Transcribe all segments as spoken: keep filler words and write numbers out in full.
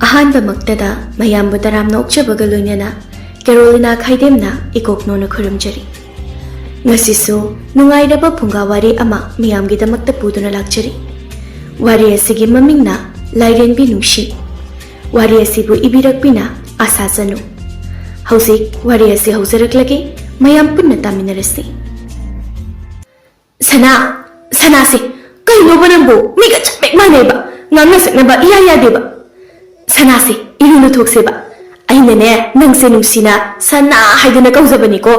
ꯑꯍꯥꯟꯕꯃꯛꯇꯗ ꯃꯌꯥꯝꯕꯨ ꯇꯔꯥꯝꯅ ꯑꯣꯛꯆꯕꯒ ꯂꯣꯏꯅꯅ ꯀꯦꯔꯣꯂꯤꯅꯥ ꯈꯥꯏꯗꯦꯝꯅ ꯏꯀꯣꯛꯅꯣꯅ ꯈꯨꯔꯨꯝꯖꯔꯤ꯫ ꯉꯁꯤꯁꯨ ꯅꯨꯡꯉꯥꯏꯔꯕ ꯐꯨꯡꯒꯥ ꯋꯥꯔꯤ ꯑꯃ ꯃꯤꯌꯥꯝꯒꯤꯗꯃꯛꯇ ꯄꯨꯗꯨꯅ ꯂꯥꯛꯆꯔꯤ꯫ ꯋꯥꯔꯤ ꯑꯁꯤꯒꯤ ꯃꯃꯤꯡꯅ ꯂꯥꯏꯔꯦꯟꯕꯤ ꯅꯨꯡꯁꯤ꯫ ꯋꯥꯔꯤ ꯑꯁꯤꯕꯨ ꯏꯕꯤꯔꯛꯄꯤꯅ ꯑꯥꯁꯥ ꯆꯅꯨ꯫ ꯍꯧꯖꯤꯛ ꯋꯥꯔꯤ ꯑꯁꯤ ꯍꯧꯖꯔꯛꯂꯒꯦ, ꯃꯌꯥꯝ ꯄꯨꯟꯅ ꯇꯥꯃꯤꯟꯅꯔꯁꯤ꯫ ꯁꯅꯥ, ꯁꯅꯥꯁꯦ, ꯀꯩꯅꯣꯕ ꯅꯪꯕꯨ? ꯃꯤꯒ ꯆꯞ ꯍꯦꯛ ꯃꯥꯟꯅꯩꯕ, ꯉꯥꯡꯅ ꯁꯛꯅꯕ ꯏꯌꯥ ꯌꯥꯗꯦꯕ꯫ ꯁꯅꯥꯁꯦ, ꯏꯔꯨ ꯂꯨꯊꯣꯛꯁꯦꯕ꯫ ꯑꯩꯅꯅꯦ, ꯅꯪꯁꯦ ꯅꯨꯡꯁꯤꯅ ꯁꯅꯥ ꯍꯥꯏꯗꯅ ꯀꯧꯖꯕꯅꯤꯀꯣ꯫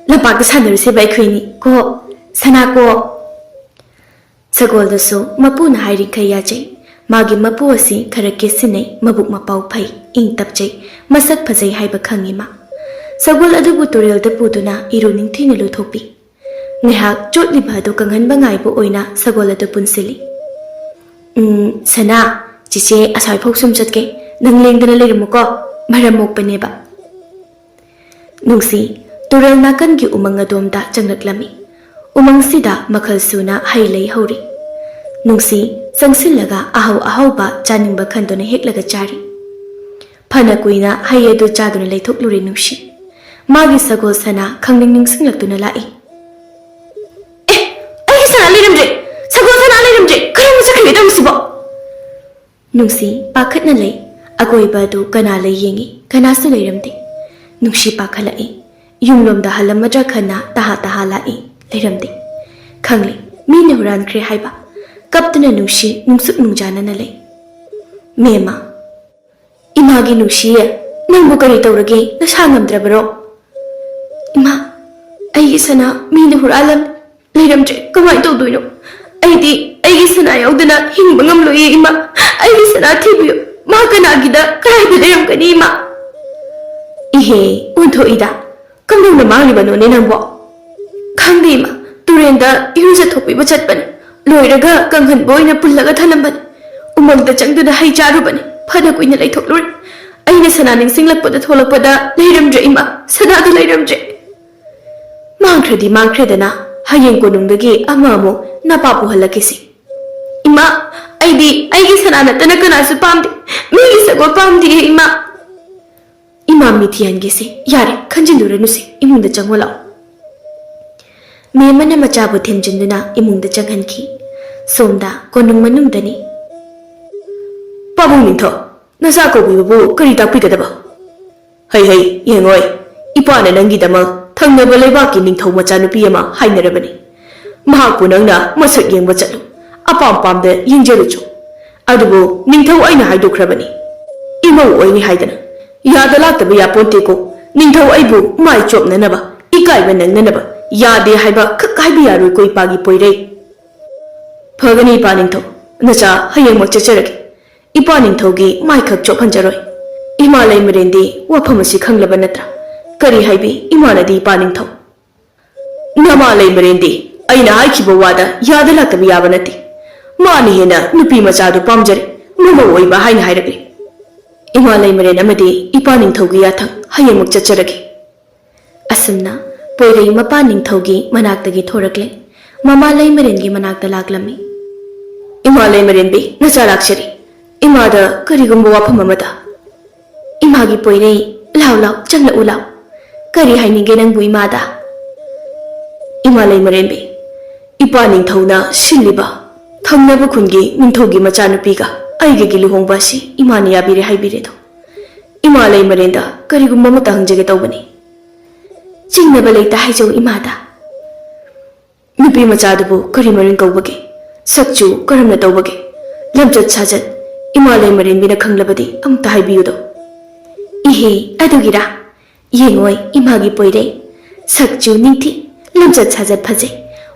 ꯂꯝꯄꯥꯛꯇ ꯁꯥꯟꯅꯔꯨꯁꯦꯕ ꯑꯩꯈꯣꯏꯅꯤ ꯀꯣ, ꯁꯅꯥ ꯀꯣ꯫ ꯁꯒꯣꯜꯗꯨꯁꯨ ꯃꯄꯨꯅ ꯍꯥꯏꯔꯤꯈꯩ ꯌꯥꯖꯩ꯫ ꯃꯥꯒꯤ ꯃꯄꯨ ꯑꯁꯤ ꯈꯔ ꯀꯦꯁꯤꯟꯅꯩ, ꯃꯕꯨꯛ ꯃꯄꯥꯎ ꯐꯩ, ꯏꯪ ꯇꯞꯆꯩ, ꯃꯁꯛ ꯐꯖꯩ ꯍꯥꯏꯕ ꯈꯪꯉꯤ ꯃꯥ꯫ ꯁꯒꯣꯜ ꯑꯗꯨꯕꯨ ꯇꯨꯔꯦꯜꯗ ꯄꯨꯗꯨꯅ ꯏꯔꯨ ꯅꯤꯡꯊꯤꯅ ꯂꯨꯊꯣꯛꯄꯤ꯫ ꯉꯥꯏꯍꯥꯛ ꯆꯣꯠꯂꯤꯕ ꯑꯗꯨ ꯀꯪꯍꯟꯕ ꯉꯥꯏꯕ ꯑꯣꯏꯅ ꯁꯒꯣꯜ ꯑꯗꯨ ꯄꯨꯟꯁꯤꯜꯂꯤ꯫ "ꯎꯝ, ꯁꯅꯥ, ꯆꯤꯆꯦ ꯑꯁ꯭ꯋꯥꯏꯐꯥꯎ ꯁꯨꯝ ꯆꯠꯀꯦ, ꯅꯪ ꯂꯦꯡꯗꯅ ꯂꯩꯔꯝꯃꯨꯀꯣ, ꯃꯔꯝ ꯃꯣꯛꯄꯅꯦꯕ꯫" ꯅꯨꯡꯁꯤ ꯇꯨꯔꯦꯜ ꯅꯥꯀꯟꯒꯤ ꯎꯃꯪ ꯑꯗꯣꯝꯗ ꯆꯪꯂꯛꯂꯝꯃꯤ꯫ ꯎꯃꯪꯁꯤꯗ ꯃꯈꯜ ꯁꯨꯅ ꯍꯩ ꯂꯩ ꯍꯧꯔꯤ꯫ ꯅꯨꯡꯁꯤ ꯆꯪꯁꯤꯜꯂꯒ ꯑꯍꯥꯎ ꯑꯍꯥꯎꯕ ꯆꯥꯅꯤꯡꯕ ꯈꯟꯗꯨꯅ ꯍꯦꯛꯂꯒ ꯆꯥꯔꯤ꯫ ꯐꯅ ꯀꯨꯏꯅ ꯍꯩ ꯑꯗꯨ ꯆꯥꯗꯨꯅ ꯂꯩꯊꯣꯛꯂꯨꯔꯦ ꯅꯨꯡꯁꯤ꯫ ꯃꯥꯒꯤ ꯁꯒꯣꯜ ꯁꯅꯥ ꯈꯪꯅꯤꯡ ꯅꯤꯡꯁꯤꯡꯂꯛꯇꯨꯅ ꯂꯥꯛꯏ꯫ "ꯑꯦ, ꯑꯩꯒꯤ ꯁꯅꯥ ꯂꯩꯔꯝꯗ꯭ꯔꯦ! ꯁꯒꯣꯜ ꯁꯅꯥ ꯂꯩꯔꯝꯗ꯭ꯔꯦ! ꯀꯔꯝꯕ ꯆꯠꯈ꯭ꯔꯒꯦ ꯇꯧꯔꯤꯁꯤꯕꯣ?" ꯅꯨꯡꯁꯤ ꯄꯥꯈꯠꯅ ꯂꯩ꯫ ꯑꯀꯣꯏꯕ ꯑꯗꯨ ꯀꯅꯥ ꯂꯩ ꯌꯦꯡꯉꯤ, ꯀꯅꯥꯁꯨ ꯂꯩꯔꯝꯗꯦ꯫ ꯅꯨꯡꯁꯤ ꯄꯥꯈꯠꯂꯛꯏ꯫ ꯌꯨꯝꯂꯣꯝꯗ ꯍꯜꯂꯝꯃꯗ꯭ꯔꯥ ꯈꯟꯅ ꯇꯍꯥ ꯇꯍꯥ ꯂꯥꯛꯏ, ꯂꯩꯔꯝꯗꯦ꯫ ꯈꯪꯂꯦ, ꯃꯤꯅ ꯍꯨꯔꯥꯟꯈ꯭ꯔꯦ ꯍꯥꯏꯕ꯫ ꯀꯞꯇꯨꯅ ꯅꯨꯡꯁꯤ ꯅꯨꯡꯁꯨꯛ ꯅꯨꯡꯖꯥꯅꯅ ꯂꯩ꯫ "ꯃꯦꯝꯃ, ꯏꯃꯥꯒꯤ ꯅꯨꯡꯁꯤꯌꯦ, ꯅꯪꯕꯨ ꯀꯔꯤ ꯇꯧꯔꯒꯦ? ꯅꯁꯥ ꯉꯝꯗ꯭ꯔꯕꯔꯣ?" "ꯏꯃꯥ, ꯑꯩꯒꯤ ꯁꯅꯥ ꯃꯤꯅ ꯍꯨꯔꯥꯜꯂꯝꯃꯤ, ꯂꯩꯔꯝꯗ꯭ꯔꯦ꯫ ꯀꯃꯥꯏꯅ ꯇꯧꯗꯣꯏꯅꯣ? ꯑꯩꯗꯤ ꯑꯩꯒꯤ ꯁꯅꯥ ꯌꯥꯎꯗꯅ ꯍꯤꯡꯕ ꯉꯝꯂꯣꯏꯌꯦ ꯏꯃꯥ꯫ ꯑꯩꯒꯤ ꯁꯅꯥ ꯊꯤꯕꯤꯌꯨ꯫ ꯃꯥ ꯀꯅꯥꯒꯤꯗ, ꯀꯗꯥꯏꯗ ꯂꯩꯔꯝꯒꯅꯤ ꯏꯃꯥ?" "ꯏꯍꯦ, ꯑꯣꯟꯊꯣꯛꯏꯗ꯫ ꯀꯝꯗꯧꯅ ꯃꯥꯡꯂꯤꯕꯅꯣꯅꯦ ꯅꯪꯕꯣ?" "ꯈꯪꯗꯦ ꯏꯃꯥ, ꯇꯨꯔꯦꯟꯗ ꯏꯔꯨꯖꯊꯣꯛꯄꯤꯕ ꯆꯠꯄꯅꯤ꯫ ꯂꯣꯏꯔꯒ ꯀꯪꯍꯟꯕ ꯑꯣꯏꯅ ꯄꯨꯜꯂꯒ ꯊꯅꯝꯕꯅꯤ꯫ ꯎꯃꯪꯗ ꯆꯪꯗꯨꯅ ꯍꯩ ꯆꯥꯔꯨꯕꯅꯤ꯫ ꯐꯅ ꯀꯨꯏꯅ ꯂꯩꯊꯣꯛꯂꯨꯔꯦ꯫ ꯑꯩꯅ ꯁꯅꯥ ꯅꯤꯡꯁꯤꯡꯂꯛꯄꯗ ꯊꯣꯛꯂꯛꯄꯗ ꯂꯩꯔꯝꯗ꯭ꯔꯦ ꯏꯃꯥ, ꯁꯅꯥꯗꯨ ꯂꯩꯔꯝꯗ꯭ꯔꯦ꯫" "ꯃꯥꯡꯈ꯭ꯔꯗꯤ ꯃꯥꯡꯈ꯭ꯔꯦꯗꯅ, ꯍꯌꯦꯡ ꯀꯣꯅꯨꯡꯗꯒꯤ ꯑꯃ ꯑꯃꯨꯛ ꯅꯄꯥ ꯄꯨꯍꯜꯂꯛꯀꯦꯁꯦ꯫" "ꯏꯃꯥ, ꯑꯩꯗꯤ ꯑꯩꯒꯤ ꯁꯅꯥ ꯅꯠꯇꯅ ꯀꯅꯥꯁꯨ ꯄꯥꯝꯗꯦ꯫ ꯃꯤꯒꯤ ꯁꯒꯣꯜ ꯄꯥꯝꯗꯤꯌꯦ, ꯏꯃꯥ꯫ ꯏꯃꯥ ꯃꯤꯊꯤꯍꯟꯒꯦꯁꯦ꯫ ꯌꯥꯔꯦ, ꯈꯟꯖꯤꯜꯂꯨꯔꯅꯨꯁꯦ, ꯏꯃꯨꯡꯗ ꯆꯪꯉꯣ ꯂꯥꯛꯑꯣ꯫ ꯃꯦꯝꯃꯅ ꯃꯆꯥꯕꯨ ꯊꯦꯝꯖꯤꯟꯗꯨꯅ ꯏꯃꯨꯡꯗ ꯆꯪꯍꯟꯈꯤ꯫ ꯁꯣꯝꯗ ꯀꯣꯅꯨꯡ ꯃꯅꯨꯡꯗꯅꯤ꯫ ꯄꯥꯕꯨꯡ ꯅꯤꯡꯊꯧ, ꯅꯆꯥ ꯀꯧꯕꯤꯕꯕꯨ ꯀꯔꯤ ꯇꯥꯛꯄꯤꯒꯗꯕ? ꯍꯩ ꯍꯩ, ꯌꯦꯡꯉꯣꯏ, ꯏꯄꯥꯅ ꯅꯪꯒꯤꯗꯃꯛ ꯊꯪꯅꯕ ꯂꯩꯕꯥꯛꯀꯤ ꯅꯤꯡꯊꯧ ꯃꯆꯥꯅꯨꯄꯤ ꯑꯃ ꯍꯥꯏꯅꯔꯕꯅꯤ꯫ ꯃꯍꯥꯛꯄꯨ ꯅꯪꯅ ꯃꯁꯛ ꯌꯦꯡꯕ ꯆꯠꯂꯨ, ꯑꯄꯥꯝ ꯄꯥꯝꯗ ꯌꯦꯡꯖꯔꯨꯆꯣ꯫ ꯑꯗꯨꯕꯨ ꯅꯤꯡꯊꯧ ꯑꯩꯅ ꯍꯥꯏꯗꯣꯛꯈ꯭ꯔꯕꯅꯤ, ꯏꯃꯧ ꯑꯣꯏꯅꯤ ꯍꯥꯏꯗꯅ꯫ ꯌꯥꯗ ꯂꯥꯛꯇꯕ ꯌꯥꯄꯣꯟꯇꯦꯀꯣ꯫ ꯅꯤꯡꯊꯧ ꯑꯩꯕꯨ ꯃꯥꯏ ꯆꯣꯞꯅꯅꯕ, ꯏꯀꯥꯏꯕ ꯅꯪꯅꯅꯕ ꯌꯥꯗꯦ ꯍꯥꯏꯕ ꯈꯛ ꯍꯥꯏꯕ ꯌꯥꯔꯣꯏꯀꯣ, ꯏꯄꯥꯒꯤ ꯄꯣꯏꯔꯩ꯫ ꯐꯒꯅꯤ, ꯏꯄꯥ ꯅꯤꯡꯊꯧ, ꯅꯆꯥ ꯍꯌꯦꯡꯃꯛ ꯆꯠꯆꯔꯒꯦ꯫ ꯏꯄꯥ ꯅꯤꯡꯊꯧꯒꯤ ꯃꯥꯏꯈꯛ ꯆꯣꯞꯍꯟꯖꯔꯣꯏ꯫ ꯏꯃꯥ ꯂꯩꯃꯔꯦꯟꯗꯤ ꯋꯥꯐꯝ ꯑꯁꯤ ꯈꯪꯂꯕ ꯅꯠꯇ꯭ꯔꯥ? ꯀꯔꯤ ꯍꯥꯏꯕꯤ ꯏꯃꯥꯅꯗꯤ, ꯏꯄꯥ ꯅꯤꯡꯊꯧ? ꯅꯃꯥ ꯂꯩꯃꯔꯦꯟꯗꯤ ꯑꯩꯅ ꯍꯥꯏꯈꯤꯕ ꯋꯥꯗ ꯌꯥꯗ ꯂꯥꯛꯇꯕ ꯌꯥꯕ ꯅꯠꯇꯦ꯫ ꯃꯥꯅ ꯍꯦꯟꯅ ꯅꯨꯄꯤ ꯃꯆꯥꯗꯨ ꯄꯥꯝꯖꯔꯦ, ꯃꯃꯧ ꯑꯣꯏꯕ ꯍꯥꯏꯅ ꯍꯥꯏꯔꯛꯂꯦ꯫ ꯏꯃꯥ ꯂꯩꯃꯔꯦꯟ ꯑꯃꯗꯤ ꯏꯄꯥ ꯅꯤꯡꯊꯧꯒꯤ ꯌꯥꯊꯪ, ꯍꯌꯦꯡꯃꯛ ꯆꯠꯆꯔꯒꯦ꯫ ꯑꯁꯨꯝꯅ ꯄꯣꯏꯔꯩ ꯃꯄꯥ ꯅꯤꯡꯊꯧꯒꯤ ꯃꯅꯥꯛꯇꯒꯤ ꯊꯣꯔꯛꯂꯦ꯫ ꯃꯃꯥ ꯂꯩꯃꯔꯦꯟꯒꯤ ꯃꯅꯥꯛꯇ ꯂꯥꯛꯂꯝꯃꯤ꯫ ꯏꯃꯥ ꯂꯩꯃꯔꯦꯟꯕꯤ, ꯅꯆꯥ ꯂꯥꯛꯆꯔꯤ꯫ ꯏꯃꯥꯗ ꯀꯔꯤꯒꯨꯝꯕ ꯋꯥꯐꯝ ꯑꯃꯇ꯫ ꯏꯃꯥꯒꯤ ꯄꯣꯏꯔꯩ, ꯂꯥꯎ ꯂꯥꯎ, ꯆꯪꯂꯛꯎ ꯂꯥꯎ꯫ ꯀꯔꯤ ꯍꯥꯏꯅꯤꯡꯒꯦ ꯅꯪꯕꯨ ꯏꯃꯥꯗ? ꯏꯃꯥ ꯂꯩꯃꯔꯦꯟꯕꯤ, ꯏꯄꯥ ꯅꯤꯡꯊꯧꯅ ꯁꯤꯜꯂꯤꯕ ꯊꯪꯅꯕ ꯈꯨꯟꯒꯤ ꯅꯤꯡꯊꯧꯒꯤ ꯃꯆꯥꯅꯨꯄꯤꯒ ꯑꯩꯒꯒꯤ ꯂꯨꯍꯣꯡꯕ ꯑꯁꯤ ꯏꯃꯥꯅ ꯌꯥꯕꯤꯔꯦ ꯍꯥꯏꯕꯤꯔꯦꯗꯣ꯫ ꯏꯃꯥ ꯂꯩꯃꯔꯦꯟꯗ ꯀꯔꯤꯒꯨꯝꯕ ꯑꯃꯇ ꯍꯪꯖꯒꯦ ꯇꯧꯕꯅꯤ꯫ ꯆꯤꯡꯅꯕ ꯂꯩꯇ ꯍꯥꯏꯖꯧ ꯏꯃꯥꯗ꯫ ꯅꯨꯄꯤ ꯃꯆꯥꯗꯨꯕꯨ ꯀꯔꯤ ꯃꯃꯤꯡ ꯀꯧꯕꯒꯦ? ꯁꯛꯆꯨ ꯀꯔꯝꯅ ꯇꯧꯕꯒꯦ? ꯂꯝꯆꯠ ꯁꯥꯖꯠ ꯏꯃꯥ ꯂꯩꯃꯔꯦꯟꯕꯤꯅ ꯈꯪꯂꯕꯗꯤ ꯑꯃꯨꯛꯇ ꯍꯥꯏꯕꯤꯌꯨꯗꯣ꯫ ꯏꯍꯦ, ꯑꯗꯨꯒꯤꯔꯥ? ꯌꯦꯡꯉꯣꯏ, ꯏꯃꯥꯒꯤ ꯄꯣꯏꯔꯩ꯫ ꯁꯛꯆꯨ ꯅꯤꯡꯊꯤ, ꯂꯝꯆꯠ ꯁꯥꯖꯠ ꯐꯖꯩ,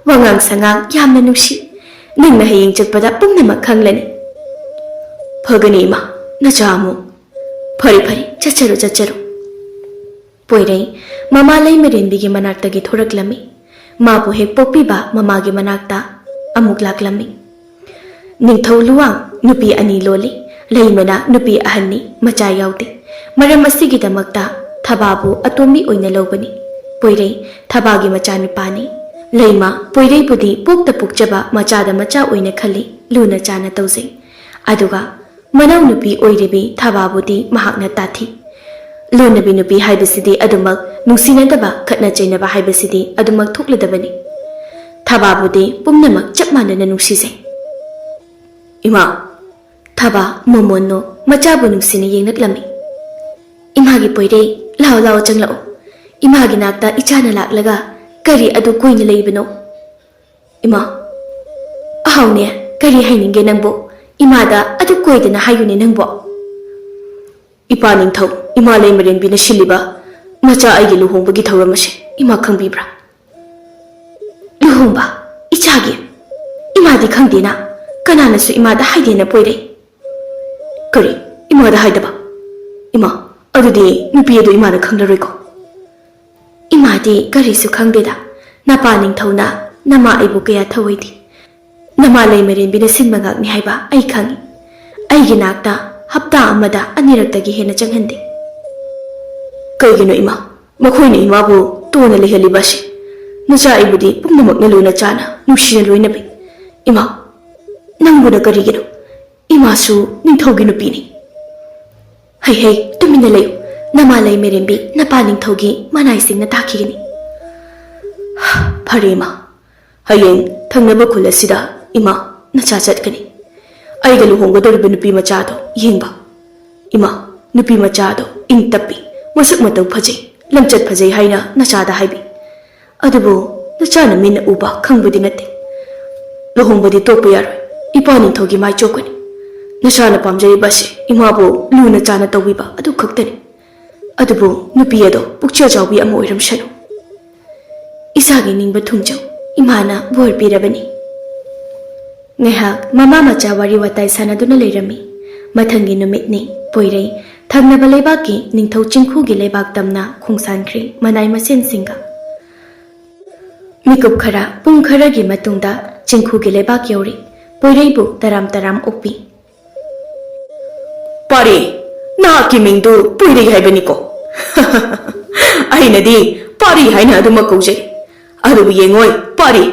ꯋꯥꯉꯥꯡ ꯁꯉꯥꯡ ꯌꯥꯝꯅ ꯅꯨꯡꯁꯤ꯫ ꯅꯪꯅ ꯍꯌꯦꯡ ꯆꯠꯄꯗ ꯄꯨꯝꯅꯃꯛ ꯈꯪꯂꯅꯤ꯫ ꯐꯒꯅꯤ ꯏꯃꯥ, ꯅꯆꯥ ꯑꯃꯨꯛ꯫ ꯐꯔꯦ ꯐꯔꯦ, ꯆꯠꯆꯔꯣ ꯆꯠꯆꯔꯣ꯫ ꯄꯣꯏꯔꯩ ꯃꯃꯥ ꯂꯩꯃꯔꯦꯟꯕꯤꯒꯤ ꯃꯅꯥꯛꯇꯒꯤ ꯊꯣꯔꯛꯂꯝꯃꯤ꯫ ꯃꯥꯕꯨ ꯍꯦꯛ ꯄꯣꯛꯄꯤꯕ ꯃꯃꯥꯒꯤ ꯃꯅꯥꯛꯇ ꯑꯃꯨꯛ ꯂꯥꯛꯂꯝꯃꯤ꯫ ꯅꯤꯡꯊꯧ ꯂꯨꯋꯥꯡ ꯅꯨꯄꯤ ꯑꯅꯤ ꯂꯣꯜꯂꯤ꯫ ꯂꯩꯃꯅ ꯅꯨꯄꯤ ꯑꯍꯟꯅꯤ, ꯃꯆꯥ ꯌꯥꯎꯗꯦ꯫ ꯃꯔꯝ ꯑꯁꯤꯒꯤꯗꯃꯛꯇ ꯊꯕꯥꯕꯨ ꯑꯇꯣꯝꯕꯤ ꯑꯣꯏꯅ ꯂꯧꯕꯅꯤ꯫ ꯄꯣꯏꯔꯩ ꯊꯕꯥꯒꯤ ꯃꯆꯥꯅꯨꯄꯥꯅꯤ꯫ ꯂꯩꯃ ꯄꯣꯏꯔꯩꯕꯨꯗꯤ ꯄꯣꯛꯇ ꯄꯣꯛꯆꯕ ꯃꯆꯥꯗ ꯃꯆꯥ ꯑꯣꯏꯅ ꯈꯜꯂꯤ, ꯂꯨꯅ ꯆꯥꯅ ꯇꯧꯖꯩ꯫ ꯑꯗꯨꯒ ꯃꯅꯥꯎꯅꯨꯄꯤ ꯑꯣꯏꯔꯤꯕꯤ ꯊꯕꯥꯕꯨꯗꯤ ꯃꯍꯥꯛꯅ ꯇꯥꯊꯤ꯫ ꯂꯣꯟꯅꯕꯤ ꯅꯨꯄꯤ ꯍꯥꯏꯕꯁꯤꯗꯤ ꯑꯗꯨꯃꯛ ꯅꯨꯡꯁꯤꯅꯗꯕ, ꯈꯠꯅ ꯆꯩꯅꯕ ꯍꯥꯏꯕꯁꯤꯗꯤ ꯑꯗꯨꯃꯛ ꯊꯣꯛꯂꯗꯕꯅꯤ꯫ ꯊꯕꯥꯕꯨꯗꯤ ꯄꯨꯝꯅꯃꯛ ꯆꯞ ꯃꯥꯟꯅꯅ ꯅꯨꯡꯁꯤꯖꯩ꯫ "ꯏꯃꯥ!" ꯊꯕꯥ ꯃꯣꯃꯣꯟꯅꯣ ꯃꯆꯥꯕꯨ ꯅꯨꯡꯁꯤꯅ ꯌꯦꯡꯂꯛꯂꯝꯃꯤ꯫ "ꯏꯃꯥꯒꯤ ꯄꯣꯏꯔꯩ, ꯂꯥꯎ ꯂꯥꯎ ꯆꯪꯂꯛꯑꯣ꯫ ꯏꯃꯥꯒꯤ ꯅꯥꯛꯇ ꯏꯆꯥꯅ ꯂꯥꯛꯂꯒ ꯀꯔꯤ ꯑꯗꯨ ꯀꯣꯏꯅ ꯂꯩꯕꯅꯣ?" "ꯏꯃꯥ!" "ꯑꯍꯥꯎꯅꯦ, ꯀꯔꯤ ꯍꯥꯏꯅꯤꯡꯒꯦ ꯅꯪꯕꯨ? ꯏꯃꯥꯗ ꯑꯗꯨ ꯀꯣꯏꯗꯅ ꯍꯥꯏꯌꯨꯅꯦ ꯅꯪꯕꯨ?" "ꯏꯄꯥ ꯅꯤꯡꯊꯧ, ꯏꯃꯥ ꯂꯩꯃꯔꯦꯟꯕꯤꯅ ꯁꯤꯜꯂꯤꯕ ꯃꯆꯥ ꯑꯩꯒꯤ ꯂꯨꯍꯣꯡꯕꯒꯤ ꯊꯧꯔꯝ ꯑꯁꯦ ꯏꯃꯥ ꯈꯪꯕꯤꯕ꯭ꯔꯥ?" "ꯂꯨꯍꯣꯡꯕ? ꯏꯆꯥꯒꯤ? ꯏꯃꯥꯗꯤ ꯈꯪꯗꯦꯅ꯫ ꯀꯅꯥꯅꯁꯨ ꯏꯃꯥꯗ ꯍꯥꯏꯗꯦꯅ ꯄꯣꯏꯔꯩ?" "ꯀꯔꯤ? ꯏꯃꯥꯗ ꯍꯥꯏꯗꯕ? ꯏꯃꯥ, ꯑꯗꯨꯗꯤ ꯅꯨꯄꯤ ꯑꯗꯨ ꯏꯃꯥꯅ ꯈꯪꯂꯔꯣꯏꯀꯣ?" "ꯏꯃꯥꯗꯤ ꯀꯔꯤꯁꯨ ꯈꯪꯗꯦꯗ꯫ ꯅꯄꯥ ꯅꯤꯡꯊꯧꯅ ꯅꯃꯥ ꯑꯩꯕꯨ ꯀꯌꯥ ꯊꯧꯑꯣꯏꯗꯦ꯫ ꯅꯃꯥ ꯂꯩꯃꯔꯦꯟꯕꯤꯅ ꯁꯤꯟꯕ ꯉꯥꯛꯅꯤ ꯍꯥꯏꯕ ꯑꯩ ꯈꯪꯏ꯫ ꯑꯩꯒꯤ ꯅꯥꯛꯇ ꯍꯞꯇꯥ ꯑꯃꯗ ꯑꯅꯤꯔꯛꯇꯒꯤ ꯍꯦꯟꯅ ꯆꯪꯍꯟꯗꯦ꯫" "ꯀꯩꯒꯤꯅꯣ ꯏꯃꯥ, ꯃꯈꯣꯏꯅ ꯏꯃꯥꯕꯨ ꯇꯣꯟꯅ ꯂꯩꯍꯜꯂꯤꯕ ꯑꯁꯤ? ꯅꯆꯥ ꯑꯩꯕꯨꯗꯤ ꯄꯨꯝꯅꯃꯛꯅ ꯂꯨꯅ ꯆꯥꯅ ꯅꯨꯡꯁꯤꯅ ꯂꯣꯏꯅꯕꯤ꯫ ꯏꯃꯥ, ꯅꯪꯕꯨꯅ ꯀꯔꯤꯒꯤꯅꯣ? ꯏꯃꯥꯁꯨ ꯅꯤꯡꯊꯧꯒꯤ ꯅꯨꯄꯤꯅꯤ꯫" "ꯍꯩ ꯍꯩ, ꯇꯨꯃꯤꯟꯅ ꯂꯩꯌꯨ꯫ ꯅꯃꯥ ꯂꯩꯃꯔꯦꯟꯕꯤ, ꯅꯄꯥ ꯅꯤꯡꯊꯧꯒꯤ ꯃꯅꯥꯏꯁꯤꯡꯅ ꯇꯥꯈꯤꯒꯅꯤ꯫" "ꯐꯔꯦ ꯏꯃꯥ, ꯍꯌꯦꯡ ꯊꯪꯅꯕ ꯈꯨꯜ ꯑꯁꯤꯗ ꯏꯃꯥ ꯅꯆꯥ ꯆꯠꯀꯅꯤ꯫ ꯑꯩꯒ ꯂꯨꯍꯣꯡꯒꯗꯧꯔꯤꯕ ꯅꯨꯄꯤ ꯃꯆꯥꯗꯣ ꯌꯦꯡꯕ꯫ ꯏꯃꯥ, ꯅꯨꯄꯤ ꯃꯆꯥꯗꯣ ꯏꯪ ꯇꯞꯄꯤ, ꯃꯁꯛ ꯃꯇꯧ ꯐꯖꯩ, ꯂꯝꯆꯠ ꯐꯖꯩ ꯍꯥꯏꯅ ꯅꯆꯥꯗ ꯍꯥꯏꯕꯤ꯫ ꯑꯗꯨꯕꯨ ꯅꯆꯥꯅ ꯃꯤꯠꯅ ꯎꯕ ꯈꯪꯕꯗꯤ ꯅꯠꯇꯦ꯫ ꯂꯨꯍꯣꯡꯕꯗꯤ ꯇꯣꯛꯄ ꯌꯥꯔꯣꯏ꯫ ꯏꯄꯥ ꯅꯤꯡꯊꯧꯒꯤ ꯃꯥꯏ ꯆꯣꯞꯀꯅꯤ꯫ ꯅꯆꯥꯅ ꯄꯥꯝꯖꯔꯤꯕ ꯑꯁꯤ ꯏꯃꯥꯕꯨ ꯂꯨꯅ ꯆꯥꯅ ꯇꯧꯕꯤꯕ ꯑꯗꯨ ꯈꯛꯇꯅꯤ꯫ ꯑꯗꯨꯕꯨ ꯅꯨꯄꯤ ꯑꯗꯣ ꯄꯨꯛꯆꯦꯜ ꯆꯥꯎꯕꯤ ꯑꯃ ꯑꯣꯏꯔꯝꯁꯅꯨ꯫" "ꯏꯆꯥꯒꯤ ꯅꯤꯡꯕ ꯊꯨꯡꯖꯧ, ꯏꯃꯥꯅ ꯕꯣꯔ ꯄꯤꯔꯕꯅꯤ꯫" ꯉꯥꯏꯍꯥꯛ ꯃꯃꯥ ꯃꯆꯥ ꯋꯥꯔꯤ ꯋꯥꯇꯥꯏ ꯁꯥꯟꯅꯗꯨꯅ ꯂꯩꯔꯝꯃꯤ꯫ ꯃꯊꯪꯒꯤ ꯅꯨꯃꯤꯠꯅꯤ꯫ ꯄꯣꯏꯔꯩ ꯊꯪꯅꯕ ꯂꯩꯕꯥꯛꯀꯤ ꯅꯤꯡꯊꯧ ꯆꯤꯡꯈꯨꯒꯤ ꯂꯩꯕꯥꯛ ꯇꯝꯅ ꯈꯣꯡꯁꯥꯟꯈ꯭ꯔꯤ ꯃꯅꯥꯏ ꯃꯁꯦꯟꯁꯤꯡꯒ꯫ ꯃꯤꯀꯨꯞ ꯈꯔ, ꯄꯨꯡ ꯈꯔꯒꯤ ꯃꯇꯨꯡꯗ ꯆꯤꯡꯈꯨꯒꯤ ꯂꯩꯕꯥꯛ ꯌꯧꯔꯤ꯫ ꯄꯣꯏꯔꯩꯕꯨ ꯇꯔꯥꯝ ꯇꯔꯥꯝ ꯑꯣꯛꯄꯤ꯫ "ꯄꯥꯔꯤ, ꯅꯍꯥꯛꯀꯤ ꯃꯤꯡꯗꯨ ꯄꯣꯏꯔꯩ ꯍꯥꯏꯕꯅꯤꯀꯣ?" "ꯑꯩꯅꯗꯤ ꯄꯥꯔꯤ ꯍꯥꯏꯅ ꯑꯗꯨꯃꯛ ꯀꯧꯖꯩ꯫ ꯑꯗꯨꯕꯨ ꯌꯦꯡꯉꯣꯏ, ꯄꯥꯔꯤ,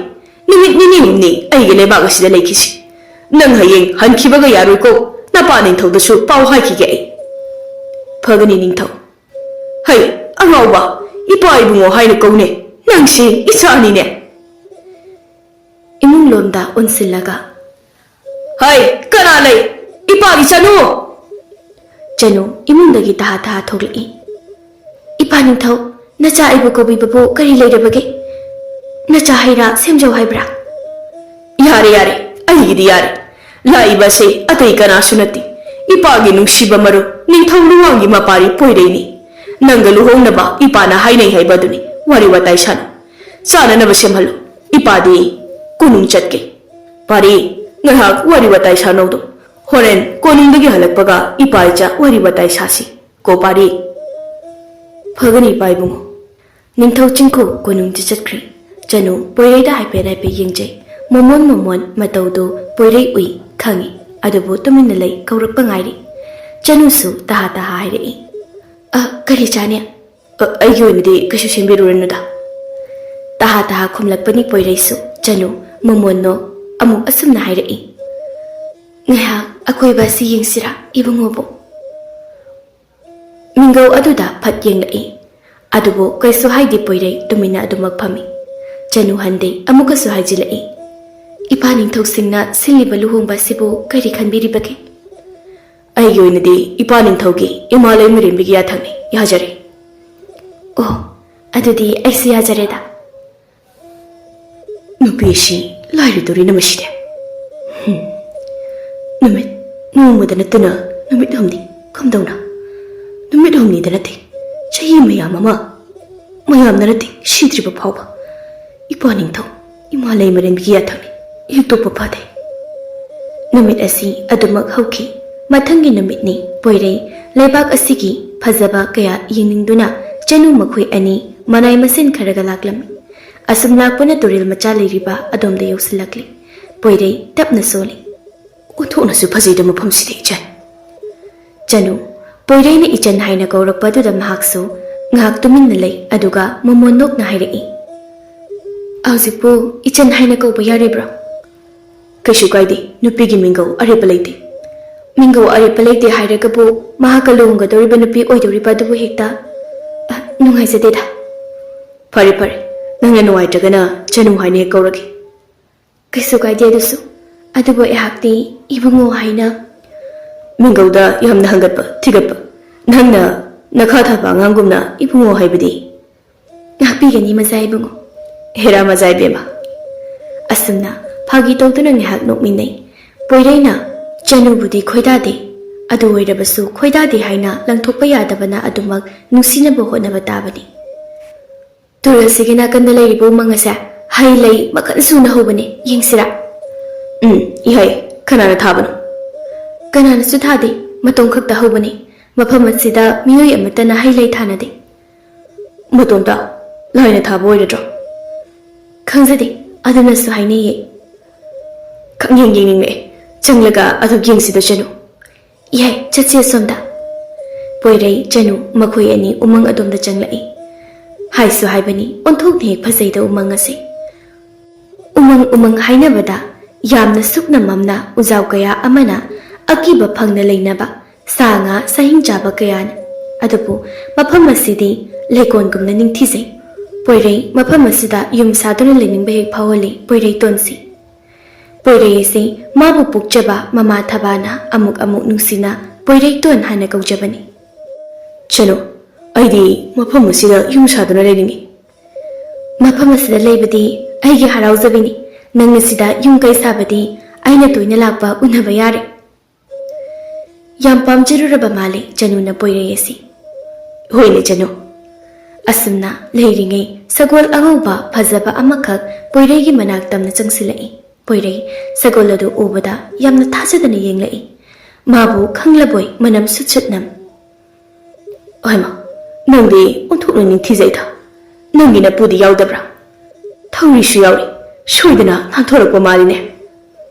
ꯅꯨꯃꯤꯠ ꯅꯤꯅꯤ ꯍꯨꯝꯅꯤ ꯑꯩꯒꯤ ꯂꯩꯕꯥꯛ ꯑꯁꯤꯗ ꯂꯩꯈꯤꯁꯤ꯫ ꯅꯪ ꯍꯌꯦꯡ ꯍꯟꯈꯤꯕꯒ ꯌꯥꯔꯣꯏꯀꯣ, ꯅꯄꯥ ꯅꯤꯡꯊꯧꯗꯁꯨ ꯄꯥꯎ ꯍꯥꯏꯈꯤꯒꯦ ꯑꯩ꯫ ꯐꯒꯅꯤ ꯅꯤꯡꯊꯧ꯫ ꯍꯩ, ꯑꯉꯥꯎꯕ, ꯏꯄꯥ ꯏꯕꯨꯡꯉꯣ ꯍꯥꯏꯅ ꯀꯧꯅꯦ꯫ ꯅꯪꯁꯤ ꯏꯆꯥꯅꯤꯅꯦ꯫ ꯏꯃꯨꯡ ꯂꯣꯝꯗ ꯑꯣꯟꯁꯤꯜꯂꯒ, "ꯍꯩ, ꯀꯅꯥ ꯂꯩ? ꯏꯄꯥꯒꯤ ꯆꯅꯨ!" ꯆꯅꯨ ꯏꯃꯨꯡꯗꯒꯤ ꯇꯍꯥ ꯇꯍꯥ ꯊꯣꯛꯂꯛꯏ꯫ "ꯏꯄꯥ ꯅꯤꯡꯊꯧ, ꯅꯆꯥ ꯑꯩꯕꯨ ꯀꯧꯕꯤꯕꯕꯨ ꯀꯔꯤ ꯂꯩꯔꯕꯒꯦ? ꯅꯆꯥ ꯍꯩ ꯔꯥ ꯁꯦꯝꯖꯧ ꯍꯥꯏꯕ꯭ꯔꯥ?" "ꯌꯥꯔꯦ, ꯌꯥꯔꯦ, ꯑꯩꯒꯤꯗꯤ ꯌꯥꯔꯦ꯫ ꯂꯥꯛꯏꯕ ꯑꯁꯤ ꯑꯇꯩ ꯀꯅꯥꯁꯨ ꯅꯠꯇꯦ, ꯏꯄꯥꯒꯤ ꯅꯨꯡꯁꯤꯕ ꯃꯔꯨꯞ ꯅꯤꯡꯊꯧ ꯂꯨꯋꯥꯡꯒꯤ ꯃꯄꯥꯔꯤ ꯄꯣꯏꯔꯩꯅꯤ꯫ ꯅꯪꯒ ꯂꯨꯍꯣꯡꯅꯕ ꯏꯄꯥꯅ ꯍꯥꯏꯅꯩ ꯍꯥꯏꯕ ꯑꯗꯨꯅꯤ꯫ ꯋꯥꯔꯤ ꯋꯥꯇꯥꯏ ꯁꯥꯅꯨ꯫ ꯆꯥꯅꯅꯕ ꯁꯦꯝꯍꯜꯂꯨ꯫ ꯏꯄꯥꯗꯤ ꯀꯣꯅꯨꯡ ꯆꯠꯀꯦ꯫ ꯄꯥꯔꯤ, ꯉꯥꯏꯍꯥꯛ ꯋꯥꯔꯤ ꯋꯥꯇꯥꯏ ꯁꯥꯅꯧꯗꯣ꯫ ꯍꯣꯔꯦꯟ ꯀꯣꯅꯨꯡꯗꯒꯤ ꯍꯜꯂꯛꯄꯒ ꯏꯄꯥ ꯏꯆꯥ ꯋꯥꯔꯤ ꯋꯥꯇꯥꯏ ꯁꯥꯁꯤ꯫ ꯀꯣ ꯄꯥꯔꯤ?" "ꯐꯒꯅꯤ ꯏꯄꯥ ꯏꯕꯨꯡꯉꯣ꯫" ꯅꯤꯡꯊꯧ ꯆꯤꯡꯈꯨ ꯀꯣꯅꯨꯡꯗ ꯆꯠꯈ꯭ꯔꯦ꯫ ꯆꯅꯨ ꯄꯣꯏꯔꯩꯗ ꯍꯥꯏꯐꯦꯠ ꯍꯥꯏꯐꯦꯠ ꯌꯦꯡꯖꯩ꯫ ꯃꯣꯃꯣꯟ ꯃꯣꯃꯣꯟ ꯃꯇꯧꯗꯨ ꯄꯣꯏꯔꯩ ꯎꯏ, ꯈꯪꯏ꯫ ꯑꯗꯨꯕꯨ ꯇꯨꯃꯤꯟꯅ ꯂꯩ, ꯀꯧꯔꯛꯄ ꯉꯥꯏꯔꯤ꯫ ꯆꯅꯨꯁꯨ ꯇꯍꯥ ꯇꯍꯥ ꯍꯥꯏꯔꯛꯏ꯫ "ꯑ, ꯀꯔꯤ ꯆꯥꯅꯤ?" "ꯑ, ꯑꯩꯒꯤ ꯑꯣꯏꯅꯗꯤ ꯀꯩꯁꯨ ꯁꯦꯝꯕꯤꯔꯨꯔꯅꯨꯗ꯫" ꯇꯍꯥ ꯇꯍꯥ ꯈꯨꯝꯂꯛꯄꯅꯤ ꯄꯣꯏꯔꯩꯁꯨ꯫ ꯆꯅꯨ ꯃꯣꯃꯣꯟꯅꯣ ꯑꯃꯨꯛ ꯑꯁꯨꯝꯅ ꯍꯥꯏꯔꯛꯏ꯫ "ꯉꯥꯏꯍꯥꯛ ꯑꯀꯣꯏꯕ ꯑꯁꯤ ꯌꯦꯡꯁꯤꯔꯥ ꯏꯕꯨꯡꯉꯣꯕꯨ?" ꯃꯤꯡꯒꯧ ꯑꯗꯨꯗ ꯐꯠ ꯌꯦꯡꯂꯛꯏ꯫ ꯑꯗꯨꯕꯨ ꯀꯩꯁꯨ ꯍꯥꯏꯗꯦ ꯄꯣꯏꯔꯩ, ꯇꯨꯃꯤꯟꯅ ꯑꯗꯨꯃꯛ ꯐꯝꯃꯤ꯫ ꯆꯅꯨ ꯍꯟꯗꯦ, ꯑꯃꯨꯛꯀꯁꯨ ꯍꯥꯏꯖꯤꯜꯂꯛꯏ꯫ "ꯏꯄꯥ ꯅꯤꯡꯊꯧꯁꯤꯡꯅ ꯁꯤꯜꯂꯤꯕ ꯂꯨꯍꯣꯡꯕ ꯑꯁꯤꯕꯨ ꯀꯔꯤ ꯈꯟꯕꯤꯔꯤꯕꯒꯦ?" "ꯑꯩꯒꯤ ꯑꯣꯏꯅꯗꯤ ꯏꯄꯥ ꯅꯤꯡꯊꯧꯒꯤ ꯏꯃꯥ ꯂꯩꯃꯔꯦꯝꯕꯤꯒꯤ ꯌꯥꯊꯪꯅꯤ, ꯌꯥꯖꯔꯦ꯫" "ꯑꯣ, ꯑꯗꯨꯗꯤ ꯑꯩꯁꯨ ꯌꯥꯖꯔꯦꯗ꯫" ꯅꯨꯄꯤ ꯑꯁꯤ ꯂꯥꯏꯔꯗꯧꯔꯤꯅ ꯃꯁꯤꯗꯤ꯫ ꯍꯨꯝ꯫ ꯅꯨꯃꯤꯠ ꯅꯣꯡꯃꯗ ꯅꯠꯇꯅ ꯅꯨꯃꯤꯠ ꯍꯨꯝꯅꯤ꯫ ꯀꯝꯗꯧꯅ? ꯅꯨꯃꯤꯠ ꯍꯨꯝꯅꯤꯗ ꯅꯠꯇꯦ, ꯆꯍꯤ ꯃꯌꯥꯝ ꯑꯃ, ꯃꯌꯥꯝꯅ ꯅꯠꯇꯦ, ꯁꯤꯗ꯭ꯔꯤꯕ ꯐꯥꯎꯕ꯫ ꯏꯄꯥ ꯅꯤꯡꯊꯧ, ꯏꯃꯥ ꯂꯩꯃꯔꯦꯟꯕꯤꯒꯤ ꯌꯥꯊꯪꯅꯤ꯫ ꯍꯦꯛꯇꯣꯛꯄ ꯐꯗꯦ꯫ ꯅꯨꯃꯤꯠ ꯑꯁꯤ ꯑꯗꯨꯃꯛ ꯍꯧꯈꯤ꯫ ꯃꯊꯪꯒꯤ ꯅꯨꯃꯤꯠꯅꯤ꯫ ꯄꯣꯏꯔꯩ ꯂꯩꯕꯥꯛ ꯑꯁꯤꯒꯤ ꯐꯖꯕ ꯀꯌꯥ ꯌꯦꯡꯅꯤꯡꯗꯨꯅ ꯆꯅꯨ ꯃꯈꯣꯏ ꯑꯅꯤ ꯃꯅꯥꯏ ꯃꯁꯤꯟ ꯈꯔꯒ ꯂꯥꯛꯂꯝꯃꯤ꯫ ꯑꯁꯨꯝ ꯂꯥꯛꯄꯅ ꯇꯨꯔꯦꯜ ꯃꯆꯥ ꯂꯩꯔꯤꯕ ꯑꯗꯣꯝꯗ ꯌꯧꯁꯤꯜꯂꯛꯂꯤ꯫ ꯄꯣꯏꯔꯩ ꯇꯞꯅ ꯁꯣꯜꯂꯤ꯫ "ꯑꯣꯟꯊꯣꯛꯅꯁꯨ ꯐꯖꯩꯗ ꯃꯐꯝꯁꯤꯗꯤ, ꯏꯆꯟ꯫" ꯆꯅꯨ, ꯄꯣꯏꯔꯩꯅ ꯏꯆꯟ ꯍꯥꯏꯅ ꯀꯧꯔꯛꯄ ꯑꯗꯨꯗ ꯃꯍꯥꯛꯁꯨ ꯉꯥꯏꯍꯥꯛ ꯇꯨꯃꯤꯟꯅ ꯂꯩ, ꯑꯗꯨꯒ ꯃꯃꯣꯟ ꯅꯣꯛꯅ ꯍꯥꯏꯔꯛꯏ, "ꯍꯧꯖꯤꯛꯄꯨ ꯏꯆꯟ ꯍꯥꯏꯅ ꯀꯧꯕ ꯌꯥꯔꯤꯕ꯭ꯔꯣ?" "ꯀꯩꯁꯨ ꯀꯥꯏꯗꯦ, ꯅꯨꯄꯤꯒꯤ ꯃꯤꯡꯒꯧ ꯑꯔꯦꯞꯄ ꯂꯩꯇꯦ꯫" ꯃꯤꯡꯒꯧ ꯑꯔꯦꯞꯄ ꯂꯩꯇꯦ ꯍꯥꯏꯔꯒꯕꯨ ꯃꯍꯥꯛꯀ ꯂꯨꯍꯣꯡꯒꯗꯧꯔꯤꯕ ꯅꯨꯄꯤ ꯑꯣꯏꯗꯧꯔꯤꯕ ꯑꯗꯨꯕꯨ ꯍꯦꯛꯇ, ꯑ, ꯅꯨꯡꯉꯥꯏꯖꯗꯦꯗ꯫ ꯐꯔꯦ, ꯐꯔꯦ, ꯅꯪꯅ ꯅꯨꯡꯉꯥꯏꯇ꯭ꯔꯒꯅ ꯆꯅꯨ ꯍꯥꯏꯅ ꯍꯦꯛ ꯀꯧꯔꯒꯦ꯫ ꯀꯩꯁꯨ ꯀꯥꯏꯗꯦ ꯑꯗꯨꯁꯨ, ꯑꯗꯨꯕꯨ ꯑꯩꯍꯥꯛꯇꯤ ꯏꯕꯨꯡꯉꯣ ꯍꯥꯏꯅ꯫ ꯃꯤꯡꯒꯧꯗ ꯌꯥꯝꯅ ꯍꯪꯒꯠꯄ ꯊꯤꯒꯠꯄ, ꯅꯪꯅ ꯅꯈꯥ ꯊꯥꯕ ꯑꯉꯥꯡꯒꯨꯝꯅ ꯏꯕꯨꯡꯉꯣ ꯍꯥꯏꯕꯗꯤ꯫ ꯉꯥꯛꯄꯤꯒꯅꯤ ꯃꯆꯥ ꯏꯕꯨꯡꯉꯣ꯫ ꯍꯦꯔꯥ ꯃꯆꯥ ꯏꯕꯦꯝꯃ꯫ ꯑꯁꯨꯝꯅ ꯐꯥꯒꯤ ꯇꯧꯗꯨꯅ ꯉꯥꯏꯍꯥꯛ ꯅꯣꯛꯃꯤꯟꯅꯩ꯫ ꯄꯣꯏꯔꯩꯅ ꯆꯅꯨꯕꯨꯗꯤ ꯈꯣꯏꯗꯥꯗꯦ, ꯑꯗꯨ ꯑꯣꯏꯔꯕꯁꯨ ꯈꯣꯏꯗꯥꯗꯦ ꯍꯥꯏꯅ ꯂꯪꯊꯣꯛꯄ ꯌꯥꯗꯕꯅ ꯑꯗꯨꯃꯛ ꯅꯨꯡꯁꯤꯅꯕ ꯍꯣꯠꯅꯕ ꯇꯥꯕꯅꯤ꯫ ꯇꯨꯔꯦꯜꯁꯤꯒꯤ ꯅꯥꯀꯟꯗ ꯂꯩꯔꯤꯕ ꯎꯃꯪ ꯑꯁꯦ ꯍꯩ ꯂꯩ ꯃꯈꯜ ꯁꯨꯅ ꯍꯧꯕꯅꯦ, ꯌꯦꯡꯁꯤꯔꯥ? ꯎꯝ, ꯏꯍꯩ, ꯀꯅꯥꯅ ꯊꯥꯕꯅꯣ? ꯀꯅꯥꯅꯁꯨ ꯊꯥꯗꯦ, ꯃꯇꯣꯝ ꯈꯛꯇ ꯍꯧꯕꯅꯦ꯫ ꯃꯐꯝ ꯑꯁꯤꯗ ꯃꯤꯑꯣꯏ ꯑꯃꯠꯇꯅ ꯍꯩ ꯂꯩ ꯊꯥꯅꯗꯦ꯫ ꯃꯇꯣꯝꯇ ꯂꯥꯏꯅ ꯊꯥꯕ ꯑꯣꯏꯔꯗ꯭ꯔꯣ? ꯈꯪꯖꯗꯦ, ꯑꯗꯨꯅꯁꯨ ꯍꯥꯏꯅꯩꯌꯦ꯫ ꯈꯪꯌꯦꯡ ꯌꯦꯡꯅꯤꯡꯂꯛꯑꯦ꯫ ꯆꯪꯂꯒ ꯑꯗꯨ ꯌꯦꯡꯁꯤꯗ ꯆꯅꯨ꯫ ꯌꯥꯏ, ꯆꯠꯁꯤ ꯑꯁꯣꯝꯗ꯫ ꯄꯣꯏꯔꯩ, ꯆꯅꯨ ꯃꯈꯣꯏ ꯑꯅꯤ ꯎꯃꯪ ꯑꯗꯣꯝꯗ ꯆꯪꯂꯛꯏ꯫ ꯍꯥꯏꯁꯨ ꯍꯥꯏꯕꯅꯤ, ꯑꯣꯟꯊꯣꯛꯅ ꯍꯦꯛ ꯐꯖꯩꯗ ꯎꯃꯪ ꯑꯁꯤ꯫ ꯎꯃꯪ ꯎꯃꯪ ꯍꯥꯏꯅꯕꯗ ꯌꯥꯝꯅ ꯁꯨꯞꯅ ꯃꯝꯅ ꯎꯖꯥꯎ ꯀꯌꯥ ꯑꯃꯅ ꯑꯀꯤꯕ ꯐꯪꯅ ꯂꯩꯅꯕ ꯁꯥ ꯉꯥ ꯁꯥꯍꯤꯡ ꯆꯥꯕ ꯀꯌꯥꯅꯤ꯫ ꯑꯗꯨꯕꯨ ꯃꯐꯝ ꯑꯁꯤꯗꯤ ꯂꯩꯀꯣꯜꯒꯨꯝꯅ ꯅꯤꯡꯊꯤꯖꯩ꯫ ꯄꯣꯏꯔꯩ ꯃꯐꯝ ꯑꯁꯤꯗ ꯌꯨꯝ ꯁꯥꯗꯨꯅ ꯂꯩꯅꯤꯡꯕ ꯍꯦꯛ ꯐꯥꯎꯍꯜꯂꯤ ꯄꯣꯏꯔꯩꯇꯣꯟꯁꯤ꯫ ꯄꯣꯏꯔꯩ ꯑꯁꯤ ꯃꯥꯕꯨ ꯄꯣꯛꯆꯕ ꯃꯃꯥ ꯊꯕꯥꯅ ꯑꯃꯨꯛ ꯑꯃꯨꯛ ꯅꯨꯡꯁꯤꯅ ꯄꯣꯏꯔꯩꯇꯣꯟ ꯍꯥꯏꯅ ꯀꯧꯖꯕꯅꯤ꯫ ꯆꯠꯂꯣ, ꯑꯩꯗꯤ ꯃꯐꯝ ꯑꯁꯤꯗ ꯌꯨꯝ ꯁꯥꯗꯨꯅ ꯂꯩꯅꯤꯡꯏ꯫ ꯃꯐꯝ ꯑꯁꯤꯗ ꯂꯩꯕꯗꯤ ꯑꯩꯒꯤ ꯍꯔꯥꯎꯖꯕꯤꯅꯤ꯫ ꯅꯪꯅ ꯁꯤꯗ ꯌꯨꯝ ꯀꯩ ꯁꯥꯕꯗꯤ ꯑꯩꯅ ꯇꯣꯏꯅ ꯂꯥꯛꯄ ꯎꯅꯕ ꯌꯥꯔꯦ꯫ ꯌꯥꯝ ꯄꯥꯝꯖꯔꯨꯔꯕ ꯃꯥꯜꯂꯦ ꯆꯅꯨꯅ ꯄꯣꯏꯔꯩ ꯑꯁꯤ꯫ ꯍꯣꯏꯅꯦ ꯆꯅꯨ꯫ ꯑꯁꯨꯝꯅ ꯂꯩꯔꯤꯉꯩ ꯁꯒꯣꯜ ꯑꯉꯧꯕ ꯐꯖꯕ ꯑꯃꯈꯛ ꯄꯣꯏꯔꯩꯒꯤ ꯃꯅꯥꯛ ꯇꯝꯅ ꯆꯪꯁꯤꯜꯂꯛꯏ꯫ ꯄꯣꯏꯔꯩ ꯁꯒꯣꯜ ꯑꯗꯨ ꯎꯕꯗ ꯌꯥꯝꯅ ꯊꯥꯖꯗꯅ ꯌꯦꯡꯂꯛꯏ꯫ ꯃꯥꯕꯨ ꯈꯪꯂꯕꯣꯏ ꯃꯅꯝ ꯁꯨꯠ ꯁꯨꯠ ꯅꯝ꯫ ꯍꯩꯃꯥ, ꯅꯪꯗꯤ ꯑꯣꯟꯊꯣꯛꯅ ꯅꯤꯡꯊꯤꯖꯩꯗ꯫ ꯅꯪꯒꯤ ꯅꯄꯨꯗꯤ ꯌꯥꯎꯗꯕ꯭ꯔꯥ? ꯊꯧꯔꯤꯁꯨ ꯌꯥꯎꯔꯤ꯫ ꯁꯣꯏꯗꯅ ꯅꯥꯟꯊꯣꯔꯛꯄ ꯃꯥꯜꯂꯤꯅꯦ꯫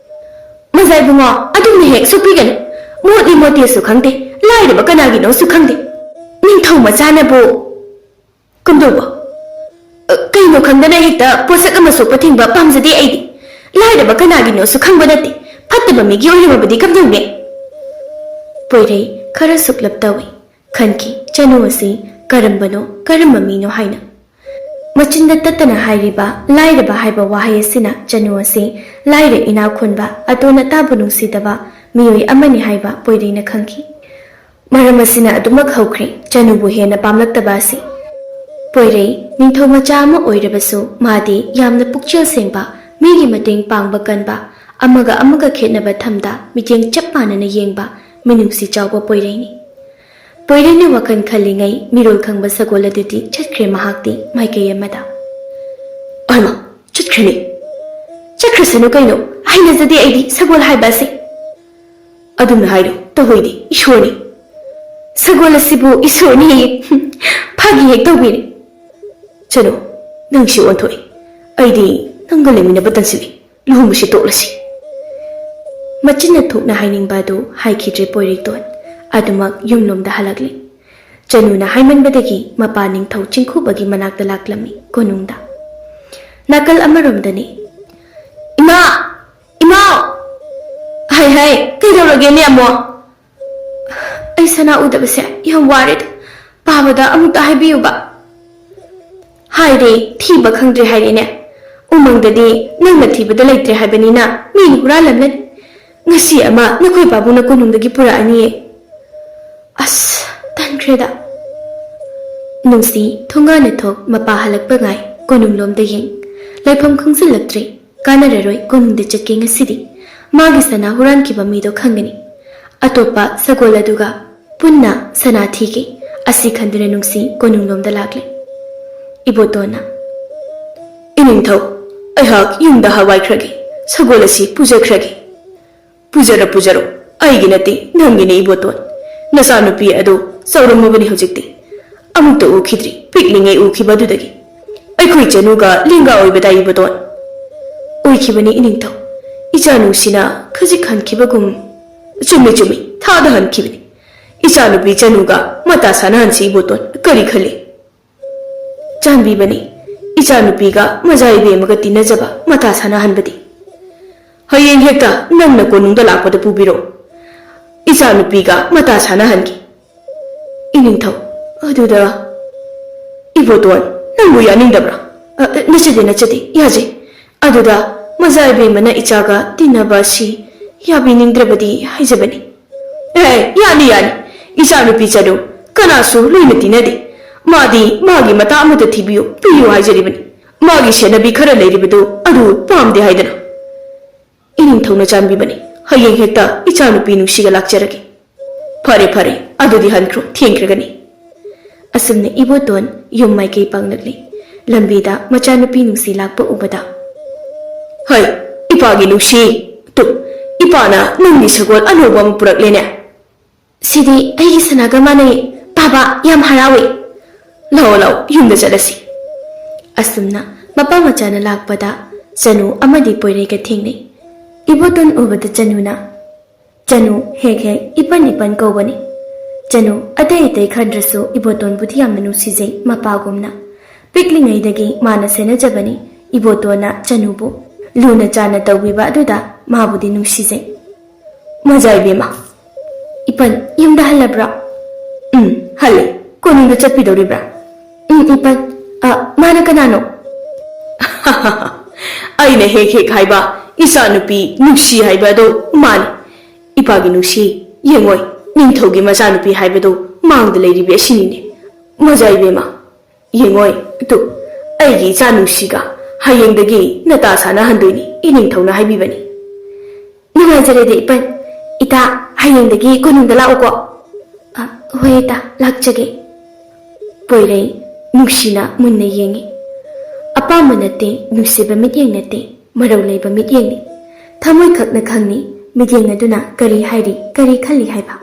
ꯃꯖꯥ ꯏꯕꯨꯡꯉꯣ, ꯑꯗꯨꯝꯅ ꯍꯦꯛ ꯁꯣꯛꯄꯤꯒꯅꯨ꯫ ꯃꯣꯠꯂꯤ ꯃꯣꯠꯇꯦꯁꯨ ꯈꯪꯗꯦ, ꯂꯥꯏꯔꯕ ꯀꯅꯥꯒꯤꯅꯣꯁꯨ ꯈꯪꯗꯦ꯫ ꯅꯤꯡꯊꯧ ꯃꯆꯥꯅꯕꯨ꯫ ꯀꯝꯗꯧꯕ? ꯑ, ꯀꯩꯅꯣ ꯈꯪꯗꯅ ꯍꯦꯛꯇ ꯄꯣꯠꯁꯛ ꯑꯃ ꯁꯣꯛꯄ ꯊꯤꯡꯕ ꯄꯥꯝꯖꯗꯦ ꯑꯩꯗꯤ꯫ ꯂꯥꯏꯔꯕ ꯀꯅꯥꯒꯤꯅꯣꯁꯨ ꯈꯪꯕ ꯅꯠꯇꯦ꯫ ꯐꯠꯇꯕ ꯃꯤꯒꯤ ꯑꯣꯏꯔꯝꯃꯕꯗꯤ ꯀꯝꯗꯧꯅꯤ? ꯄꯣꯏꯔꯩ ꯈꯔ ꯁꯨꯛꯂꯞ ꯇꯧꯏ꯫ ꯈꯟꯈꯤ, ꯆꯅꯨ ꯑꯁꯤ ꯀꯔꯝꯕꯅꯣ, ꯀꯔꯝꯕ ꯃꯤꯅꯣ ꯍꯥꯏꯅ꯫ ꯃꯆꯤꯟꯗ ꯇꯠꯇꯅ ꯍꯥꯏꯔꯤꯕ "ꯂꯥꯏꯔꯕ" ꯍꯥꯏꯕ ꯋꯥꯍꯩ ꯑꯁꯤꯅ ꯆꯅꯨ ꯑꯁꯤ ꯂꯥꯏꯔ ꯏꯅꯥꯛ ꯈꯨꯟꯕ, ꯑꯇꯣꯟ ꯑꯇꯥꯕꯨ ꯅꯨꯡꯁꯤꯗꯕ ꯃꯤꯑꯣꯏ ꯑꯃꯅꯤ ꯍꯥꯏꯕ ꯄꯣꯏꯔꯩꯅ ꯈꯪꯈꯤ꯫ ꯃꯔꯝ ꯑꯁꯤꯅ ꯑꯗꯨꯃꯛ ꯍꯧꯈ꯭ꯔꯦ ꯆꯅꯨꯕꯨ ꯍꯦꯟꯅ ꯄꯥꯝꯂꯛꯇꯕ ꯑꯁꯤ꯫ ꯄꯣꯏꯔꯩ ꯅꯤꯡꯊꯧ ꯃꯆꯥ ꯑꯃ ꯑꯣꯏꯔꯕꯁꯨ, ꯃꯥꯗꯤ ꯌꯥꯝꯅ ꯄꯨꯛꯆꯦꯜ ꯁꯦꯡꯕ, ꯃꯤꯒꯤ ꯃꯇꯦꯡ ꯄꯥꯡꯕ ꯀꯟꯕ, ꯑꯃꯒ ꯑꯃꯒ ꯈꯦꯠꯅꯕ ꯊꯝꯗ ꯃꯤꯠꯌꯦꯡ ꯆꯞ ꯃꯥꯟꯅꯅ ꯌꯦꯡꯕ ꯃꯤꯅꯨꯡꯁꯤ ꯆꯥꯎꯕ ꯄꯣꯏꯔꯩꯅꯤ꯫ ꯄꯣꯏꯔꯩꯅ ꯋꯥꯈꯜ ꯈꯜꯂꯤꯉꯩ ꯃꯤꯔꯣꯜ ꯈꯪꯕ ꯁꯒꯣꯜ ꯑꯗꯨꯗꯤ ꯆꯠꯈ꯭ꯔꯦ ꯃꯍꯥꯛꯇꯤ ꯃꯥꯏꯀꯩ ꯑꯃꯗ꯫ "ꯑꯩꯃ, ꯆꯠꯈ꯭ꯔꯦꯅꯦ! ꯆꯠꯈ꯭ꯔꯁꯅꯨ ꯀꯩꯅꯣ, ꯍꯩꯅꯖꯗꯦ ꯑꯩꯗꯤ ꯁꯒꯣꯜ ꯍꯥꯏꯕ ꯑꯁꯤ!" "ꯑꯗꯨꯝꯅ ꯍꯥꯏꯔꯣ, ꯇꯧꯍꯩꯗꯦ, ꯏꯁꯣꯔꯅꯤ!" "ꯁꯒꯣꯜ ꯑꯁꯤꯕꯨ ꯏꯁꯣꯔꯅꯤ ꯍꯦꯛ ꯐꯥꯒꯤ ꯍꯦꯛ ꯇꯧꯕꯤꯔꯦ!" "ꯆꯅꯨ, ꯅꯪꯁꯤ ꯑꯣꯟꯊꯣꯛꯏ꯫ ꯑꯩꯗꯤ ꯅꯪꯒ ꯂꯩꯃꯤꯟꯅꯕ ꯇꯟꯁꯤꯜꯂꯤ꯫ ꯂꯨꯍꯣꯡꯕꯁꯤ ꯇꯣꯛꯂꯁꯤ!" ꯃꯆꯤꯟꯅ ꯊꯣꯛꯅ ꯍꯥꯏꯅꯤꯡꯕ ꯑꯗꯨ ꯍꯥꯏꯈꯤꯗ꯭ꯔꯦ ꯄꯣꯏꯔꯩꯇꯣꯟ꯫ ꯑꯗꯨꯃꯛ ꯌꯨꯝꯂꯣꯝꯗ ꯍꯜꯂꯛꯂꯦ꯫ ꯆꯅꯨꯅ ꯍꯥꯏꯃꯟꯕꯗꯒꯤ ꯃꯄꯥ ꯅꯤꯡꯊꯧ ꯆꯤꯡꯈꯨꯕꯒꯤ ꯃꯅꯥꯛꯇ ꯂꯥꯛꯂꯝꯃꯤ ꯀꯣꯅꯨꯡꯗ꯫ ꯅꯥꯀꯜ ꯑꯃꯔꯣꯝꯗꯅꯤ꯫ "ꯏꯃꯥ! ꯏꯃꯥ!" "ꯍꯥꯏ ꯍꯥꯏ, ꯀꯩꯗꯧꯔꯒꯦꯅꯦ ꯑꯃꯨꯛ?" "ꯑꯩ ꯁꯅꯥ ꯎꯗꯕꯁꯦ ꯌꯥꯝ ꯋꯥꯔꯦꯗ, ꯄꯥꯕꯗ ꯑꯃꯨꯛꯇ ꯍꯥꯏꯕꯤꯌꯨꯕ!" "ꯍꯥꯏꯔꯦ, ꯊꯤꯕ ꯈꯪꯗ꯭ꯔꯦ ꯍꯥꯏꯔꯦꯅꯦ꯫ ꯎꯃꯪꯗꯗꯤ ꯅꯪꯅ ꯊꯤꯕꯗ ꯂꯩꯇ꯭ꯔꯦ ꯍꯥꯏꯕꯅꯤꯅ ꯃꯤꯅ ꯍꯨꯔꯥꯜꯂꯝꯂꯅꯤ꯫ ꯉꯁꯤ ꯑꯃ ꯅꯈꯣꯏ ꯄꯥꯕꯨꯡꯅ ꯀꯣꯅꯨꯡꯗꯒꯤ ꯄꯨꯔꯛꯑꯅꯤꯌꯦ꯫ ꯑꯁ, ꯇꯟꯈ꯭ꯔꯦꯗ!" ꯅꯨꯡꯁꯤ ꯊꯣꯡꯒꯥꯟꯅ ꯊꯣꯛ ꯃꯄꯥ ꯍꯜꯂꯛꯄ ꯉꯥꯏ, ꯀꯣꯅꯨꯡꯂꯣꯝꯗ ꯌꯦꯡ꯫ ꯂꯩꯐꯝ ꯈꯪꯖꯤꯜꯂꯛꯇ꯭ꯔꯦ꯫ ꯀꯥꯟꯅꯔꯔꯣꯏ ꯀꯣꯅꯨꯡꯗ ꯆꯠꯀꯦ ꯉꯁꯤꯗꯤ꯫ ꯃꯥꯒꯤ ꯁꯅꯥ ꯍꯨꯔꯥꯟꯈꯤꯕ ꯃꯤꯗꯣ ꯈꯪꯒꯅꯤ꯫ ꯑꯇꯣꯞꯄ ꯁꯒꯣꯜ ꯑꯗꯨꯒ ꯄꯨꯟꯅ ꯁꯅꯥ ꯊꯤꯒꯦ꯫ ꯑꯁꯤ ꯈꯟꯗꯨꯅ ꯅꯨꯡꯁꯤ ꯀꯣꯅꯨꯡꯂꯣꯝꯗ ꯂꯥꯛꯂꯦ꯫ ꯏꯕꯣꯇꯣꯟꯅ, "ꯏꯅꯤꯡꯊꯧ, ꯑꯩꯍꯥꯛ ꯌꯨꯝꯗ ꯍꯋꯥꯏꯈ꯭ꯔꯒꯦ꯫ ꯁꯒꯣꯜ ꯑꯁꯤ ꯄꯨꯖꯈ꯭ꯔꯒꯦ꯫" "ꯄꯨꯖꯔꯣ, ꯄꯨꯖꯔꯣ꯫ ꯑꯩꯒꯤ ꯅꯠꯇꯦ, ꯅꯪꯒꯤꯅꯦ ꯏꯕꯣꯇꯣꯟ꯫ ꯅꯆꯥꯅꯨꯄꯤ ꯑꯗꯨ ꯆꯥꯎꯔꯝꯃꯕꯅꯤ ꯍꯧꯖꯤꯛꯇꯤ꯫ ꯑꯃꯨꯛꯇ ꯎꯈꯤꯗ꯭ꯔꯤ, ꯄꯤꯛꯂꯤꯉꯩ ꯎꯈꯤꯕ ꯑꯗꯨꯗꯒꯤ꯫ ꯑꯩꯈꯣꯏ ꯆꯅꯨꯒ ꯂꯦꯡꯒꯥ ꯑꯣꯏꯕꯗꯥꯏ ꯏꯕꯣꯇꯣꯟ?" "ꯑꯣꯏꯈꯤꯕꯅꯤ ꯏꯅꯤꯡꯊꯧ꯫ ꯏꯆꯥꯅꯨꯁꯤꯅ ꯈꯖꯤꯛ ꯍꯟꯈꯤꯕꯒꯨꯝ꯫" "ꯆꯨꯝꯃꯤ, ꯆꯨꯝꯃꯤ, ꯊꯥꯗ ꯍꯟꯈꯤꯕꯅꯤ꯫ ꯏꯆꯥꯅꯨꯄꯤ ꯆꯅꯨꯒ ꯃꯇꯥ ꯁꯥꯟꯅꯍꯟꯁꯤ ꯏꯕꯣꯇꯣꯟ, ꯀꯔꯤ ꯈꯜꯂꯤ?" "ꯆꯥꯟꯕꯤꯕꯅꯤ, ꯏꯆꯥꯅꯨꯄꯤꯒ ꯃꯖꯥ ꯏꯕꯦꯝꯃꯒ ꯇꯤꯟꯅꯖꯕ ꯃꯇꯥ ꯁꯥꯟꯅꯍꯟꯕꯗꯤ꯫ ꯍꯌꯦꯡ ꯍꯦꯛꯇ ꯅꯪꯅ ꯀꯣꯅꯨꯡꯗ ꯂꯥꯛꯄꯗ ꯄꯨꯕꯤꯔꯛꯎ꯫" ꯏꯆꯥꯅꯨꯄꯤꯒ ꯃꯇꯥ ꯁꯥꯟꯅꯍꯟꯒꯦ꯫ ꯏꯅꯤꯡꯊꯧ, ꯑꯗꯨꯗ, ꯏꯕꯣꯇꯣꯟ, ꯅꯪꯕꯨ ꯌꯥꯅꯤꯡꯗꯕ꯭ꯔꯥ? ꯑ, ꯅꯠꯆꯗꯦ, ꯅꯠꯆꯗꯦ, ꯌꯥꯖꯩ꯫ ꯑꯗꯨꯗ ꯃꯖꯥ ꯏꯕꯦꯝꯃꯅ ꯏꯆꯥꯒ ꯇꯤꯟꯅꯕ ꯑꯁꯤ ꯌꯥꯕꯤꯅꯤꯡꯗ꯭ꯔꯕꯗꯤ ꯍꯥꯏꯖꯕꯅꯤ꯫ ꯑꯦ, ꯌꯥꯅꯤ, ꯌꯥꯅꯤ꯫ ꯏꯆꯥꯅꯨꯄꯤ ꯆꯅꯨ ꯀꯅꯥꯁꯨ ꯂꯣꯏꯅ ꯇꯤꯟꯅꯗꯦ꯫ ꯃꯥꯗꯤ ꯃꯥꯒꯤ ꯃꯇꯥ ꯑꯃꯠꯇ ꯊꯤꯕꯤꯌꯨ, ꯄꯤꯌꯨ ꯍꯥꯏꯖꯔꯤꯕꯅꯤ꯫ ꯃꯥꯒꯤ ꯁꯦꯟꯅꯕꯤ ꯈꯔ ꯂꯩꯔꯤꯕꯗꯨ ꯑꯗꯨ ꯄꯥꯝꯗꯦ ꯍꯥꯏꯗꯅ꯫ ꯏꯅꯤꯡꯊꯧꯅ ꯆꯥꯟꯕꯤꯕꯅꯤ꯫ ꯍꯌꯦꯡ ꯍꯦꯛꯇ ꯏꯆꯥꯅꯨꯄꯤ ꯅꯨꯡꯁꯤꯒ ꯂꯥꯛꯆꯔꯒꯦ꯫ ꯐꯔꯦ, ꯐꯔꯦ, ꯑꯗꯨꯗꯤ ꯍꯟꯈ꯭ꯔꯣ, ꯊꯦꯡꯈ꯭ꯔꯒꯅꯤ꯫ ꯑꯁꯨꯝꯅ ꯏꯕꯣꯇꯣꯟ ꯌꯨꯝ ꯃꯥꯏꯀꯩ ꯄꯥꯡꯂꯛꯂꯤ꯫ ꯂꯝꯕꯤꯗ ꯃꯆꯥꯅꯨꯄꯤ ꯅꯨꯡꯁꯤ ꯂꯥꯛꯄ ꯎꯕꯗ, "ꯍꯩ, ꯏꯄꯥꯒꯤ ꯅꯨꯡꯁꯤ, ꯇꯨ, ꯏꯄꯥꯅ ꯅꯪꯒꯤ ꯁꯒꯣꯜ ꯑꯅꯧꯕ ꯑꯃ ꯄꯨꯔꯛꯂꯦꯅꯦ꯫ ꯁꯤꯗꯤ ꯑꯩꯒꯤ ꯁꯅꯥꯒ ꯃꯥꯟꯅꯩ, ꯄꯥꯕ, ꯌꯥꯝ ꯍꯔꯥꯎꯏ꯫ ꯂꯥꯛꯑꯣ, ꯂꯥꯛꯑꯣ, ꯌꯨꯝꯗ ꯆꯠꯂꯁꯤ꯫" ꯑꯁꯨꯝꯅ ꯃꯄꯥ ꯃꯆꯥꯅ ꯂꯥꯛꯄꯗ ꯆꯅꯨ ꯑꯃꯗꯤ ꯄꯣꯏꯔꯩꯒ ꯊꯦꯡꯅꯩ꯫ ꯏꯕꯣꯇꯣꯟ ꯎꯕꯗ ꯆꯅꯨꯅ, ꯆꯅꯨ ꯍꯦꯛ ꯍꯦꯛ ꯏꯄꯟ ꯏꯄꯟ ꯀꯧꯕꯅꯤ꯫ ꯆꯅꯨ ꯑꯇꯩ ꯑꯇꯩ ꯈꯟꯗ꯭ꯔꯁꯨ ꯏꯕꯣꯇꯣꯟꯕꯨꯗꯤ ꯌꯥꯝꯅ ꯅꯨꯡꯁꯤꯖꯩ ꯃꯄꯥꯒꯨꯝꯅ꯫ ꯄꯤꯛꯂꯤꯉꯩꯗꯒꯤ ꯃꯥꯅ ꯁꯦꯟꯅꯖꯕꯅꯤ ꯏꯕꯣꯇꯣꯟꯅ ꯆꯅꯨꯕꯨ꯫ ꯂꯨꯅ ꯆꯥꯟꯅ ꯇꯧꯕꯤꯕ ꯑꯗꯨꯗ ꯃꯥꯕꯨꯗꯤ ꯅꯨꯡꯁꯤꯖꯩ꯫ ꯃꯖꯥ ꯏꯕꯦꯝꯃ꯫ ꯏꯄꯟ, ꯌꯨꯝꯗ ꯍꯜꯂꯕ꯭ꯔꯣ? ꯎꯝ, ꯍꯜꯂꯦ꯫ ꯀꯣꯅꯨꯡꯗ ꯆꯠꯄꯤꯗꯧꯔꯤꯕ꯭ꯔꯥ? ꯎꯝ, ꯏꯄꯟ꯫ ꯑ, ꯃꯥꯅ ꯀꯅꯥꯅꯣ? ꯑꯩꯅ ꯍꯦꯛ ꯍꯦꯛ ꯍꯥꯏꯕ ꯏꯆꯥꯅꯨꯄꯤ ꯅꯨꯡꯁꯤ ꯍꯥꯏꯕ ꯑꯗꯣ ꯃꯥꯅꯤ꯫ ꯏꯄꯥꯒꯤ ꯅꯨꯡꯁꯤ, ꯌꯦꯡꯉꯣꯏ, ꯅꯤꯡꯊꯧꯒꯤ ꯃꯆꯥꯅꯨꯄꯤ ꯍꯥꯏꯕꯗꯣ ꯃꯥꯡꯗ ꯂꯩꯔꯤꯕꯤ ꯑꯁꯤꯅꯤꯅꯦ꯫ ꯃꯖꯥ ꯏꯕꯦꯝꯃ, ꯌꯦꯡꯉꯣꯏ, ꯇꯨ, ꯑꯩꯒꯤ ꯏꯆꯥ ꯅꯨꯡꯁꯤꯒ ꯍꯌꯦꯡꯗꯒꯤ ꯅꯇꯥ ꯁꯥꯟꯅꯍꯟꯗꯣꯏꯅꯤ, ꯏꯅꯤꯡꯊꯧꯅ ꯍꯥꯏꯕꯤꯕꯅꯤ꯫ ꯅꯨꯡꯉꯥꯏꯖꯔꯦꯗ ꯏꯄꯟ꯫ ꯏꯇꯥ, ꯍꯌꯦꯡꯗꯒꯤ ꯀꯣꯅꯨꯡꯗ ꯂꯥꯛꯎꯀꯣ꯫ ꯑ, ꯍꯣꯏ ꯏꯇꯥ, ꯂꯥꯛꯆꯒꯦ꯫ ꯄꯣꯏꯔꯩ ꯅꯨꯡꯁꯤꯅ ꯃꯨꯟꯅ ꯌꯦꯡꯉꯤ꯫ ꯑꯄꯥꯝꯕ ꯅꯠꯇꯦ, ꯅꯨꯡꯁꯤꯕ ꯃꯤꯠꯌꯦꯡ ꯅꯠꯇꯦ, ꯃꯔꯧ ꯂꯩꯕ ꯃꯤꯠꯌꯦꯡꯅꯤ꯫ ꯊꯃꯣꯏ ꯈꯛꯅ ꯈꯪꯅꯤ ꯃꯤꯠꯌꯦꯡ ꯑꯗꯨꯅ ꯀꯔꯤ ꯍꯥꯏꯔꯤ, ꯀꯔꯤ ꯈꯜꯂꯤ ꯍꯥꯏꯕ꯫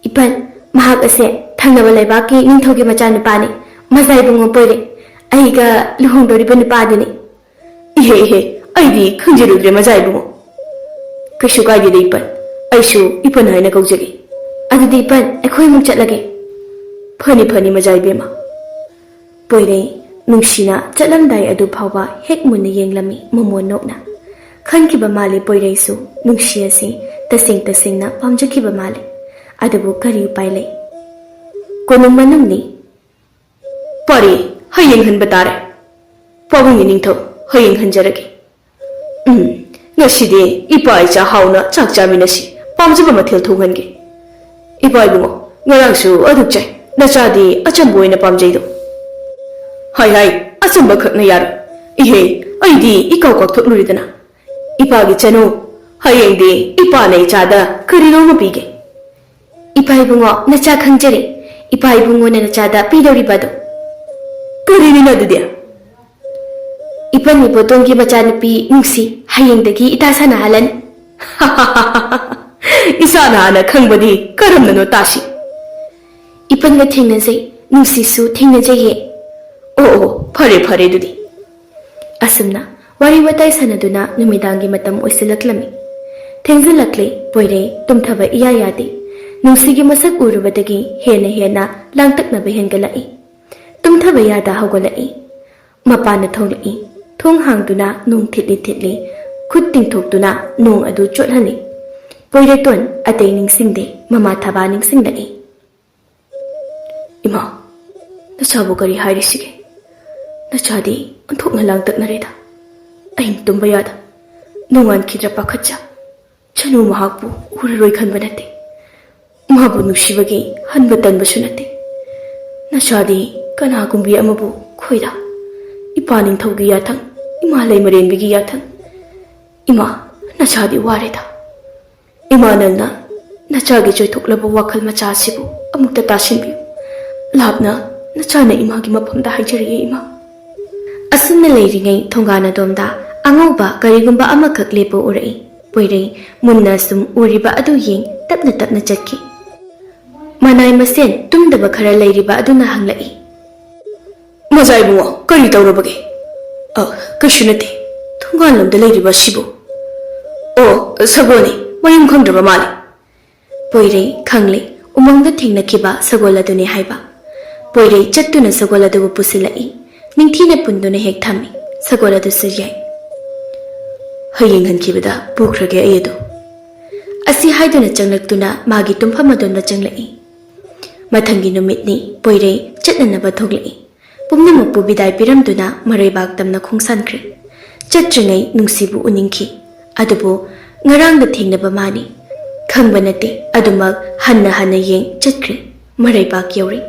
ꯏꯄꯟ, ꯃꯍꯥꯛ ꯑꯁꯦ ꯊꯪꯅꯕ ꯂꯩꯕꯥꯛꯀꯤ ꯅꯤꯡꯊꯧꯒꯤ ꯃꯆꯥꯅꯨꯄꯥꯅꯤ, ꯃꯖꯥ ꯏꯕꯨꯡꯉꯣ ꯄꯣꯏꯔꯩ, ꯑꯩꯒ ꯂꯨꯍꯣꯡꯗꯧꯔꯤꯕ ꯅꯨꯄꯥꯗꯨꯅꯤ꯫ ꯏꯍꯦ, ꯏꯍꯦ, ꯑꯩꯗꯤ ꯈꯪꯖꯔꯨꯗ꯭ꯔꯦ ꯃꯖꯥ ꯏꯕꯨꯡꯉꯣ꯫ ꯀꯩꯁꯨ ꯀꯥꯏꯗꯦꯗ ꯏꯄꯟ, ꯑꯩꯁꯨ ꯏꯄꯟ ꯍꯥꯏꯅ ꯀꯧꯖꯒꯦ꯫ ꯑꯗꯨꯗꯤ ꯏꯄꯟ, ꯑꯩꯈꯣꯏ ꯑꯃꯨꯛ ꯆꯠꯂꯒꯦ꯫ ꯐꯅꯤ, ꯐꯅꯤ ꯃꯖꯥ ꯏꯕꯦꯝꯃ꯫ ꯄꯣꯏꯔꯩ ꯅꯨꯡꯁꯤꯅ ꯆꯠꯂꯝꯗꯥꯏ ꯑꯗꯨ ꯐꯥꯎꯕ ꯍꯦꯛ ꯃꯨꯟꯅ ꯌꯦꯡꯂꯝꯃꯤ ꯃꯃꯣꯟ ꯅꯣꯛꯅ꯫ ꯈꯟꯈꯤꯕ ꯃꯥꯜꯂꯤ ꯄꯣꯏꯔꯩꯁꯨ ꯅꯨꯡꯁꯤ ꯑꯁꯤ ꯇꯁꯦꯡ ꯇꯁꯦꯡꯅ ꯄꯥꯝꯖꯈꯤꯕ ꯃꯥꯜꯂꯦ꯫ ꯑꯗꯨꯕꯨ ꯀꯔꯤ ꯎꯄꯥꯏ ꯂꯩ? ꯀꯣꯅꯨꯡ ꯃꯅꯨꯡꯅꯤ꯫ "ꯐꯔꯦ, ꯍꯌꯦꯡ ꯍꯟꯕ ꯇꯥꯔꯦ꯫ ꯄꯥꯕꯨꯡ ꯏꯅꯤꯡꯊꯧ, ꯍꯌꯦꯡ ꯍꯟꯖꯔꯒꯦ꯫ ꯎꯝ, ꯉꯁꯤꯗꯤ ꯏꯄꯥ ꯏꯆꯥ ꯍꯥꯎꯅ ꯆꯥꯛ ꯆꯥꯃꯤꯟꯅꯁꯤ꯫ ꯄꯥꯝꯖꯕ ꯃꯊꯦꯜ ꯊꯣꯡꯍꯟꯒꯦ꯫ ꯏꯄꯥ ꯏꯕꯨꯡꯉꯣ, ꯉꯔꯥꯡꯁꯨ ꯑꯗꯨꯛ ꯆꯥꯏ꯫ ꯅꯆꯥꯗꯤ ꯑꯆꯝꯕ ꯑꯣꯏꯅ ꯄꯥꯝꯖꯩꯗꯣ꯫" "ꯍꯥꯏ ꯍꯥꯏ, ꯑꯆꯝꯕ ꯈꯛꯅ ꯌꯥꯔꯣꯏ꯫ ꯏꯍꯦ, ꯑꯩꯗꯤ ꯏꯀꯥꯎ ꯀꯥꯎꯊꯣꯛꯂꯨꯔꯦꯗꯅ꯫ ꯏꯄꯥꯒꯤ ꯆꯅꯨ, ꯍꯌꯦꯡꯗꯤ ꯏꯄꯥꯅ ꯏꯆꯥꯗ ꯀꯔꯤꯅꯣ ꯑꯃ ꯄꯤꯒꯦ꯫" "ꯏꯄꯥ ꯏꯕꯨꯡꯉꯣ, ꯅꯆꯥ ꯈꯪꯖꯔꯦ꯫ ꯏꯄꯥ ꯏꯕꯨꯡꯉꯣꯅ ꯅꯆꯥꯗ ꯄꯤꯗꯧꯔꯤꯕ ꯑꯗꯣ꯫" "ꯀꯔꯤꯅꯤꯅ ꯑꯗꯨꯗꯤ?" "ꯏꯄꯟ ꯏꯕꯣꯇꯣꯟꯒꯤ ꯃꯆꯥꯅꯨꯄꯤ ꯅꯨꯡꯁꯤ ꯍꯌꯦꯡꯗꯒꯤ ꯏꯇꯥ ꯁꯥꯟꯅꯍꯜꯂꯅꯤ꯫" "ꯏꯁꯥꯅ ꯍꯥꯟꯅ ꯈꯪꯕꯗꯤ ꯀꯔꯝꯅꯅꯣ ꯇꯥꯁꯤ?" "ꯏꯄꯟꯒ ꯊꯦꯡꯅꯖꯩ, ꯅꯨꯡꯁꯤꯁꯨ ꯊꯦꯡꯅꯖꯩꯌꯦ꯫" "ꯑꯣ ꯑꯣ, ꯐꯔꯦ ꯐꯔꯦ ꯑꯗꯨꯗꯤ꯫" ꯑꯁꯨꯝꯅ ꯋꯥꯔꯤ ꯋꯥꯇꯥꯏ ꯁꯥꯟꯅꯗꯨꯅ ꯅꯨꯃꯤꯗꯥꯡꯒꯤ ꯃꯇꯝ ꯑꯣꯏꯁꯤꯜꯂꯛꯂꯝꯃꯤ꯫ ꯊꯦꯡꯖꯤꯜꯂꯛꯂꯦ꯫ ꯄꯣꯏꯔꯩ ꯇꯨꯝꯊꯕ ꯏꯌꯥ ꯌꯥꯗꯦ꯫ ꯅꯨꯡꯁꯤꯒꯤ ꯃꯁꯛ ꯎꯔꯨꯕꯗꯒꯤ ꯍꯦꯟꯅ ꯍꯦꯟꯅ ꯂꯥꯡꯇꯛꯅꯕ ꯍꯦꯟꯒꯠꯂꯛꯏ꯫ ꯇꯨꯝꯊꯕ ꯌꯥꯗ ꯍꯧꯒꯠꯂꯛꯏ꯫ ꯃꯄꯥꯟꯗ ꯊꯣꯛꯂꯛꯏ꯫ ꯊꯣꯡ ꯍꯥꯡꯗꯨꯅ ꯅꯣꯡ ꯊꯤꯠꯂꯤ ꯊꯤꯠꯂꯤ꯫ ꯈꯨꯠ ꯇꯤꯡꯊꯣꯛꯇꯨꯅ ꯅꯣꯡ ꯑꯗꯨ ꯆꯣꯠꯍꯜꯂꯤ꯫ ꯄꯣꯏꯔꯩꯇꯣꯟ ꯑꯇꯩ ꯅꯤꯡꯁꯤꯡꯗꯦ, ꯃꯃꯥ ꯊꯕꯥ ꯅꯤꯡꯁꯤꯡꯂꯛꯏ꯫ "ꯏꯃꯥ, ꯅꯆꯥꯕꯨ ꯀꯔꯤ ꯍꯥꯏꯔꯤꯁꯤꯒꯦ? ꯅꯆꯥꯗꯤ ꯑꯣꯟꯊꯣꯛꯅ ꯂꯥꯡꯇꯛꯅꯔꯦꯗ꯫ ꯑꯍꯤꯡ ꯇꯨꯝꯕ ꯌꯥꯗ꯫ ꯅꯣꯡꯉꯥꯟꯈꯤꯗ꯭ꯔꯥ ꯄꯥꯈꯠꯆ꯫ ꯆꯅꯨ ꯃꯍꯥꯛꯄꯨ ꯎꯔꯔꯣꯏ ꯈꯟꯕ ꯅꯠꯇꯦ꯫ ꯃꯥꯕꯨ ꯅꯨꯡꯁꯤꯕꯒꯤ ꯍꯟꯕ ꯇꯟꯕꯁꯨ ꯅꯠꯇꯦ꯫ ꯅꯆꯥꯗꯤ ꯀꯅꯥꯒꯨꯝꯕꯤ ꯑꯃꯕꯨ ꯈꯣꯏꯔ, ꯏꯄꯥ ꯅꯤꯡꯊꯧꯒꯤ ꯌꯥꯊꯪ, ꯏꯃꯥ ꯂꯩꯃꯔꯦꯟꯕꯤꯒꯤ ꯌꯥꯊꯪ꯫ ꯏꯃꯥ, ꯅꯆꯥꯗꯤ ꯋꯥꯔꯦꯗ꯫ ꯏꯃꯥ, ꯅꯪꯅ ꯅꯆꯥꯒꯤ ꯆꯣꯏꯊꯣꯛꯂꯕ ꯋꯥꯈꯜ ꯃꯆꯥ ꯑꯁꯤꯕꯨ ꯑꯃꯨꯛꯇ ꯇꯥꯁꯤꯟꯕꯤꯌꯨ꯫ ꯂꯥꯞꯅ ꯅꯆꯥꯅ ꯏꯃꯥꯒꯤ ꯃꯐꯝꯗ ꯍꯥꯏꯖꯔꯤꯑꯦ, ꯏꯃꯥ꯫" ꯑꯁꯨꯝꯅ ꯂꯩꯔꯤꯉꯩ ꯊꯣꯡꯒꯥꯟ ꯑꯗꯣꯝꯗ ꯑꯉꯧꯕ ꯀꯔꯤꯒꯨꯝꯕ ꯑꯃꯈꯛ ꯂꯦꯞꯄ ꯎꯔꯛꯏ꯫ ꯄꯣꯏꯔꯩ ꯃꯨꯟꯅ ꯁꯨꯝ ꯎꯔꯤꯕ ꯑꯗꯨ ꯌꯦꯡ ꯇꯞꯅ ꯇꯞꯅ ꯆꯠꯈꯤ꯫ ꯃꯅꯥꯏ ꯃꯁꯦꯟ ꯇꯨꯝꯗꯕ ꯈꯔ ꯂꯩꯔꯤꯕ ꯑꯗꯨꯅ ꯍꯪꯂꯛꯏ꯫ "ꯃꯖꯥ ꯏꯕꯨꯡꯉꯣ, ꯀꯔꯤ ꯇꯧꯔꯕꯒꯦ?" "ꯑ, ꯀꯩꯁꯨ ꯅꯠꯇꯦ꯫ ꯊꯣꯡꯒꯥꯟꯂꯣꯝꯗ ꯂꯩꯔꯤꯕ ꯑꯁꯤꯕꯨ?" "ꯑꯣ, ꯁꯒꯣꯜꯅꯤ, ꯃꯌꯨꯝ ꯈꯪꯗ꯭ꯔꯕ ꯃꯥꯜꯂꯦ꯫" ꯄꯣꯏꯔꯩ ꯈꯪꯂꯦ, ꯎꯃꯪꯗ ꯊꯦꯡꯅꯈꯤꯕ ꯁꯒꯣꯜ ꯑꯗꯨꯅꯤ ꯍꯥꯏꯕ꯫ ꯄꯣꯏꯔꯩ ꯆꯠꯇꯨꯅ ꯁꯒꯣꯜ ꯑꯗꯨꯕꯨ ꯄꯨꯁꯤꯜꯂꯛꯏ꯫ ꯅꯤꯡꯊꯤꯅ ꯄꯨꯟꯗꯨꯅ ꯍꯦꯛ ꯊꯝꯃꯤ꯫ ꯁꯒꯣꯜ ꯑꯗꯨꯁꯨ ꯌꯥꯏ꯫ "ꯍꯌꯦꯡ ꯍꯟꯈꯤꯕꯗ ꯄꯨꯈ꯭ꯔꯒꯦ ꯑꯩ ꯑꯗꯨ꯫" ꯑꯁꯤ ꯍꯥꯏꯗꯨꯅ ꯆꯪꯂꯛꯇꯨꯅ ꯃꯥꯒꯤ ꯇꯨꯝꯐꯝ ꯑꯗꯣꯝꯗ ꯆꯪꯂꯛꯏ꯫ ꯃꯊꯪꯒꯤ ꯅꯨꯃꯤꯠꯅꯤ꯫ ꯄꯣꯏꯔꯩ ꯆꯠꯅꯅꯕ ꯊꯣꯛꯂꯛꯏ꯫ ꯄꯨꯝꯅꯃꯛꯄꯨ ꯕꯤꯗꯥꯏ ꯄꯤꯔꯝꯗꯨꯅ ꯃꯔꯩꯕꯥꯛ ꯇꯝꯅ ꯈꯣꯡꯁꯥꯟꯈ꯭ꯔꯦ꯫ ꯆꯠꯇ꯭ꯔꯤꯉꯩ ꯅꯨꯡꯁꯤꯕꯨ ꯎꯅꯤꯡꯈꯤ꯫ ꯑꯗꯨꯕꯨ ꯉꯔꯥꯡꯗ ꯊꯦꯡꯅꯕ ꯃꯥꯅꯤ꯫ ꯈꯪꯕ ꯅꯠꯇꯦ, ꯑꯗꯨꯃꯛ ꯍꯟꯅ ꯍꯟꯅ ꯌꯦꯡ ꯆꯠꯈ꯭ꯔꯦ꯫ ꯃꯔꯩꯕꯥꯛ ꯌꯧꯔꯦ꯫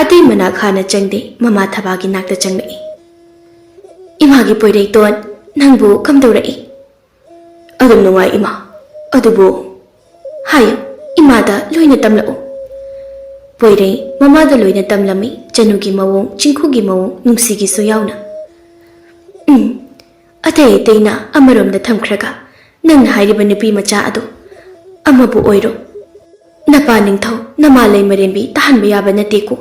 ꯑꯇꯩ ꯃꯅꯥꯛ ꯍꯥꯟꯅ ꯆꯪꯗꯦ, ꯃꯃꯥ ꯊꯕꯥꯒꯤ ꯅꯥꯛꯇ ꯆꯪꯂꯛꯏ꯫ "ꯏꯃꯥꯒꯤ ꯄꯣꯏꯔꯩꯇꯣꯟ, ꯅꯪꯕꯨ ꯀꯝꯗꯧꯔꯛꯏ?" "ꯑꯗꯨꯝ ꯅꯨꯡꯉꯥꯏ ꯏꯃꯥ, ꯑꯗꯨꯕꯨ"꯫ "ꯍꯥꯏꯌꯨ, ꯏꯃꯥꯗ ꯂꯣꯏꯅ ꯇꯝꯂꯛꯎ"꯫ ꯄꯣꯏꯔꯩ ꯃꯃꯥꯗ ꯂꯣꯏꯅ ꯇꯝꯂꯝꯃꯤ, ꯆꯅꯨꯒꯤ ꯃꯑꯣꯡ, ꯆꯤꯡꯈꯨꯒꯤ ꯃꯑꯣꯡ, ꯅꯨꯡꯁꯤꯒꯤꯁꯨ ꯌꯥꯎꯅ꯫ "ꯎꯝ, ꯑꯇꯩ ꯑꯇꯩꯅ ꯑꯃꯔꯣꯝꯗ ꯊꯝꯈ꯭ꯔꯒ, ꯅꯪꯅ ꯍꯥꯏꯔꯤꯕ ꯅꯨꯄꯤ ꯃꯆꯥ ꯑꯗꯣ ꯑꯃꯕꯨ ꯑꯣꯏꯔꯣ꯫ ꯅꯄꯥ ꯅꯤꯡꯊꯧ, ꯅꯃꯥ ꯂꯩꯃꯔꯦꯝꯕꯤ ꯇꯥꯍꯟꯕ ꯌꯥꯕ ꯅꯠꯇꯦꯀꯣ"꯫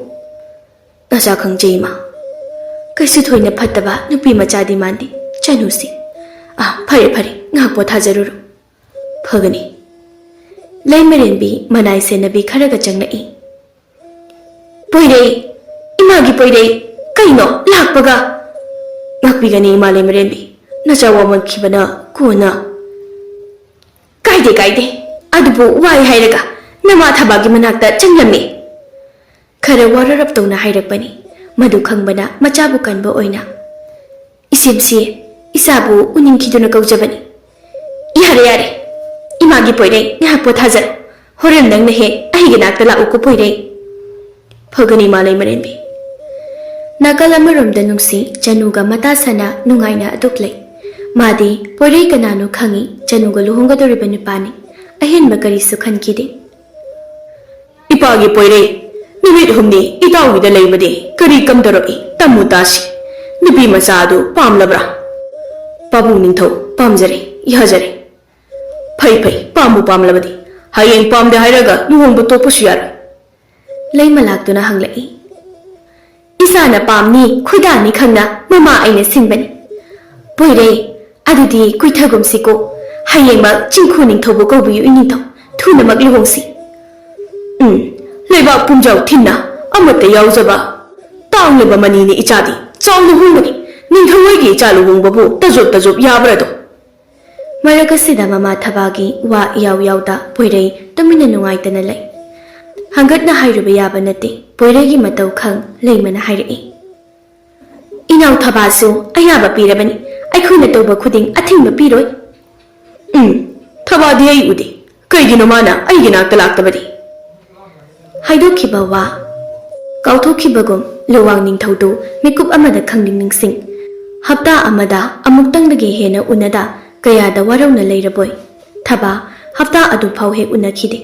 "ꯅꯆꯥ ꯈꯪꯖꯩ ꯏꯃꯥ꯫ ꯀꯩꯁꯨ ꯊꯣꯏꯅ ꯐꯠꯇꯕ ꯅꯨꯄꯤ ꯃꯆꯥꯗꯤ ꯃꯥꯟꯗꯦ ꯆꯅꯨꯁꯤ꯫ ꯑꯥ, ꯐꯔꯦ ꯐꯔꯦ, ꯉꯥꯏꯍꯥꯛ ꯄꯣꯊꯥꯖꯔꯨꯔꯣ"꯫ "ꯐꯒꯅꯤ"꯫ ꯂꯩꯃꯔꯦꯟꯕꯤ ꯃꯅꯥꯏ ꯁꯦꯟꯅꯕꯤ ꯈꯔꯒ ꯆꯪꯂꯛꯏ꯫ "ꯄꯣꯏꯔꯩ, ꯏꯃꯥꯒꯤ ꯄꯣꯏꯔꯩ, ꯀꯩꯅꯣ ꯂꯥꯛꯄꯒ?" "ꯉꯥꯛꯄꯤꯒꯅꯤ ꯏꯃꯥ ꯂꯩꯃꯔꯦꯟꯕꯤ, ꯅꯆꯥ ꯋꯥꯃꯟꯈꯤꯕꯅ ꯀꯣꯟꯅ"꯫ "ꯀꯥꯏꯗꯦ ꯀꯥꯏꯗꯦ, ꯑꯗꯨꯕꯨ ꯋꯥꯏ ꯍꯥꯏꯔꯒ ꯅꯃꯥ ꯊꯕꯥꯒꯤ ꯃꯅꯥꯛꯇ ꯆꯪꯂꯝꯃꯤ"꯫ ꯈꯔ ꯋꯥꯔꯔꯞ ꯇꯧꯅ ꯍꯥꯏꯔꯛꯄꯅꯤ꯫ ꯃꯗꯨ ꯈꯪꯕꯅ ꯃꯆꯥꯕꯨ ꯀꯟꯕ ꯑꯣꯏꯅ, "ꯏꯆꯦꯝꯁꯤ, ꯏꯆꯥꯕꯨ ꯎꯅꯤꯡꯈꯤꯗꯨꯅ ꯀꯧꯖꯕꯅꯤ"꯫ "ꯌꯥꯔꯦ ꯌꯥꯔꯦ, ꯏꯃꯥꯒꯤ ꯄꯣꯏꯔꯩ, ꯉꯥꯏꯍꯥꯛ ꯄꯣꯊꯥꯖꯔꯣ꯫ ꯍꯣꯔꯦꯟ ꯅꯪꯅ ꯍꯦꯛ ꯑꯩꯒꯤ ꯅꯥꯛꯇ ꯂꯥꯛꯎꯀꯣ ꯄꯣꯏꯔꯩ"꯫ "ꯐꯒꯅꯤ ꯏꯃꯥ ꯂꯩꯃꯔꯦꯟꯕꯤ"꯫ ꯅꯥꯀꯜ ꯑꯃꯔꯣꯝꯗ ꯅꯨꯡꯁꯤ ꯆꯅꯨꯒ ꯃꯇꯥ ꯁꯥꯅ ꯅꯨꯡꯉꯥꯏꯅ ꯑꯗꯨꯛ ꯂꯩ꯫ ꯃꯥꯗꯤ ꯄꯣꯏꯔꯩ ꯀꯅꯥꯅꯣ ꯈꯪꯏ, ꯆꯅꯨꯒ ꯂꯨꯍꯣꯡꯒꯗꯧꯔꯤꯕ ꯅꯨꯄꯥꯅꯤ꯫ ꯑꯍꯦꯟꯕ ꯀꯔꯤꯁꯨ ꯈꯟꯈꯤꯗꯦ꯫ "ꯏꯄꯥꯒꯤ ꯄꯣꯏꯔꯩ, ꯅꯨꯃꯤꯠ ꯍꯨꯝꯅꯤ ꯏꯇꯥꯎꯒꯤꯗ ꯂꯩꯕꯗꯤ ꯀꯔꯤ ꯀꯝꯗꯧꯔꯛꯏ? ꯇꯝꯃꯨ ꯇꯥꯁꯤ꯫ ꯅꯨꯄꯤ ꯃꯆꯥ ꯑꯗꯨ ꯄꯥꯝꯂꯕ꯭ꯔꯥ?" "ꯄꯥꯕꯨꯡ ꯅꯤꯡꯊꯧ, ꯄꯥꯝꯖꯔꯦ, ꯌꯥꯖꯔꯦ"꯫ "ꯐꯩ ꯐꯩ, ꯄꯥꯝꯕꯨ ꯄꯥꯝꯂꯕꯗꯤ꯫ ꯍꯌꯦꯡ ꯄꯥꯝꯗꯦ ꯍꯥꯏꯔꯒ ꯂꯨꯍꯣꯡꯕ ꯇꯣꯛꯄꯁꯨ ꯌꯥꯔꯣꯏ"꯫ ꯂꯩꯃ ꯂꯥꯛꯇꯨꯅ ꯍꯪꯂꯛꯏ꯫ "ꯏꯆꯥꯅ ꯄꯥꯝꯅꯤ, ꯈꯣꯏꯗꯥꯅꯤ ꯈꯪꯅ ꯃꯃꯥ ꯑꯩꯅ ꯁꯤꯟꯕꯅꯤ꯫ ꯄꯣꯏꯔꯩ, ꯑꯗꯨꯗꯤ ꯀꯨꯏꯊꯒꯨꯝꯁꯤꯀꯣ꯫ ꯍꯌꯦꯡꯃꯛ ꯆꯤꯡꯈꯨ ꯅꯤꯡꯊꯧꯕꯨ ꯀꯧꯕꯤꯌꯨ ꯏꯅꯤꯡꯊꯧ꯫ ꯊꯨꯅꯃꯛ ꯂꯨꯍꯣꯡꯁꯤ"꯫ "ꯎꯝ, ꯂꯩꯕꯥꯛ ꯄꯨꯝꯖꯥꯎ ꯊꯤꯟꯅ ꯑꯃꯠꯇ ꯌꯥꯎꯖꯕ ꯇꯥꯡꯂꯕ ꯃꯅꯤꯅꯤ ꯏꯆꯥꯗꯤ꯫ ꯆꯥꯎꯅ ꯍꯣꯡꯒꯅꯤ꯫ ꯅꯤꯡꯊꯧ ꯍꯣꯏꯒꯤ ꯏꯆꯥ ꯂꯨꯍꯣꯡꯕꯕꯨ ꯇꯖꯣꯞ ꯇꯖꯣꯞ ꯌꯥꯕ꯭ꯔꯗꯣ?" ꯃꯔꯛ ꯑꯁꯤꯗ ꯃꯃꯥ ꯊꯕꯥꯒꯤ ꯋꯥ ꯏꯌꯥꯎ ꯌꯥꯎꯗ ꯄꯣꯏꯔꯩ ꯇꯨꯃꯤꯟꯅ ꯅꯨꯡꯉꯥꯏꯇꯅ ꯂꯩ꯫ ꯍꯪꯒꯠꯅ ꯍꯥꯏꯔꯨꯕ ꯌꯥꯕ ꯅꯠꯇꯦ, ꯄꯣꯏꯔꯩꯒꯤ ꯃꯇꯧ ꯈꯪ ꯂꯩꯃꯅ ꯍꯥꯏꯔꯛꯏ꯫ "ꯏꯅꯥꯎ ꯊꯕꯥꯁꯨ ꯑꯌꯥꯕ ꯄꯤꯔꯕꯅꯤ, ꯑꯩꯈꯣꯏꯅ ꯇꯧꯕ ꯈꯨꯗꯤꯡ ꯑꯊꯤꯡꯕ ꯄꯤꯔꯣꯏ꯫" "ꯎꯝ, ꯊꯕꯥꯗꯤ ꯑꯩ ꯎꯗꯦ, ꯀꯩꯒꯤꯅꯣ ꯃꯥꯅ ꯑꯩꯒꯤ ꯅꯥꯛꯇ ꯂꯥꯛꯇꯕꯗꯤ?" ꯍꯥꯏꯗꯣꯛꯈꯤꯕ ꯋꯥ ꯀꯥꯎꯊꯣꯛꯈꯤꯕꯒꯨꯝ ꯂꯨꯋꯥꯡ ꯅꯤꯡꯊꯧꯗꯨ ꯃꯤꯀꯨꯞ ꯑꯃꯗ ꯈꯪꯅꯤꯡ ꯅꯤꯡꯁꯤꯡ꯫ ꯍꯞꯇꯥ ꯑꯃꯗ ꯑꯃꯨꯛꯇꯪꯗꯒꯤ ꯍꯦꯟꯅ ꯎꯅꯗ ꯀꯌꯥꯗ ꯋꯥꯔꯧꯅ ꯂꯩꯔꯕꯣꯏ꯫ ꯊꯕꯥ ꯍꯞꯇꯥ ꯑꯗꯨꯐꯥꯎ ꯍꯦꯛ ꯎꯅꯈꯤꯗꯦ꯫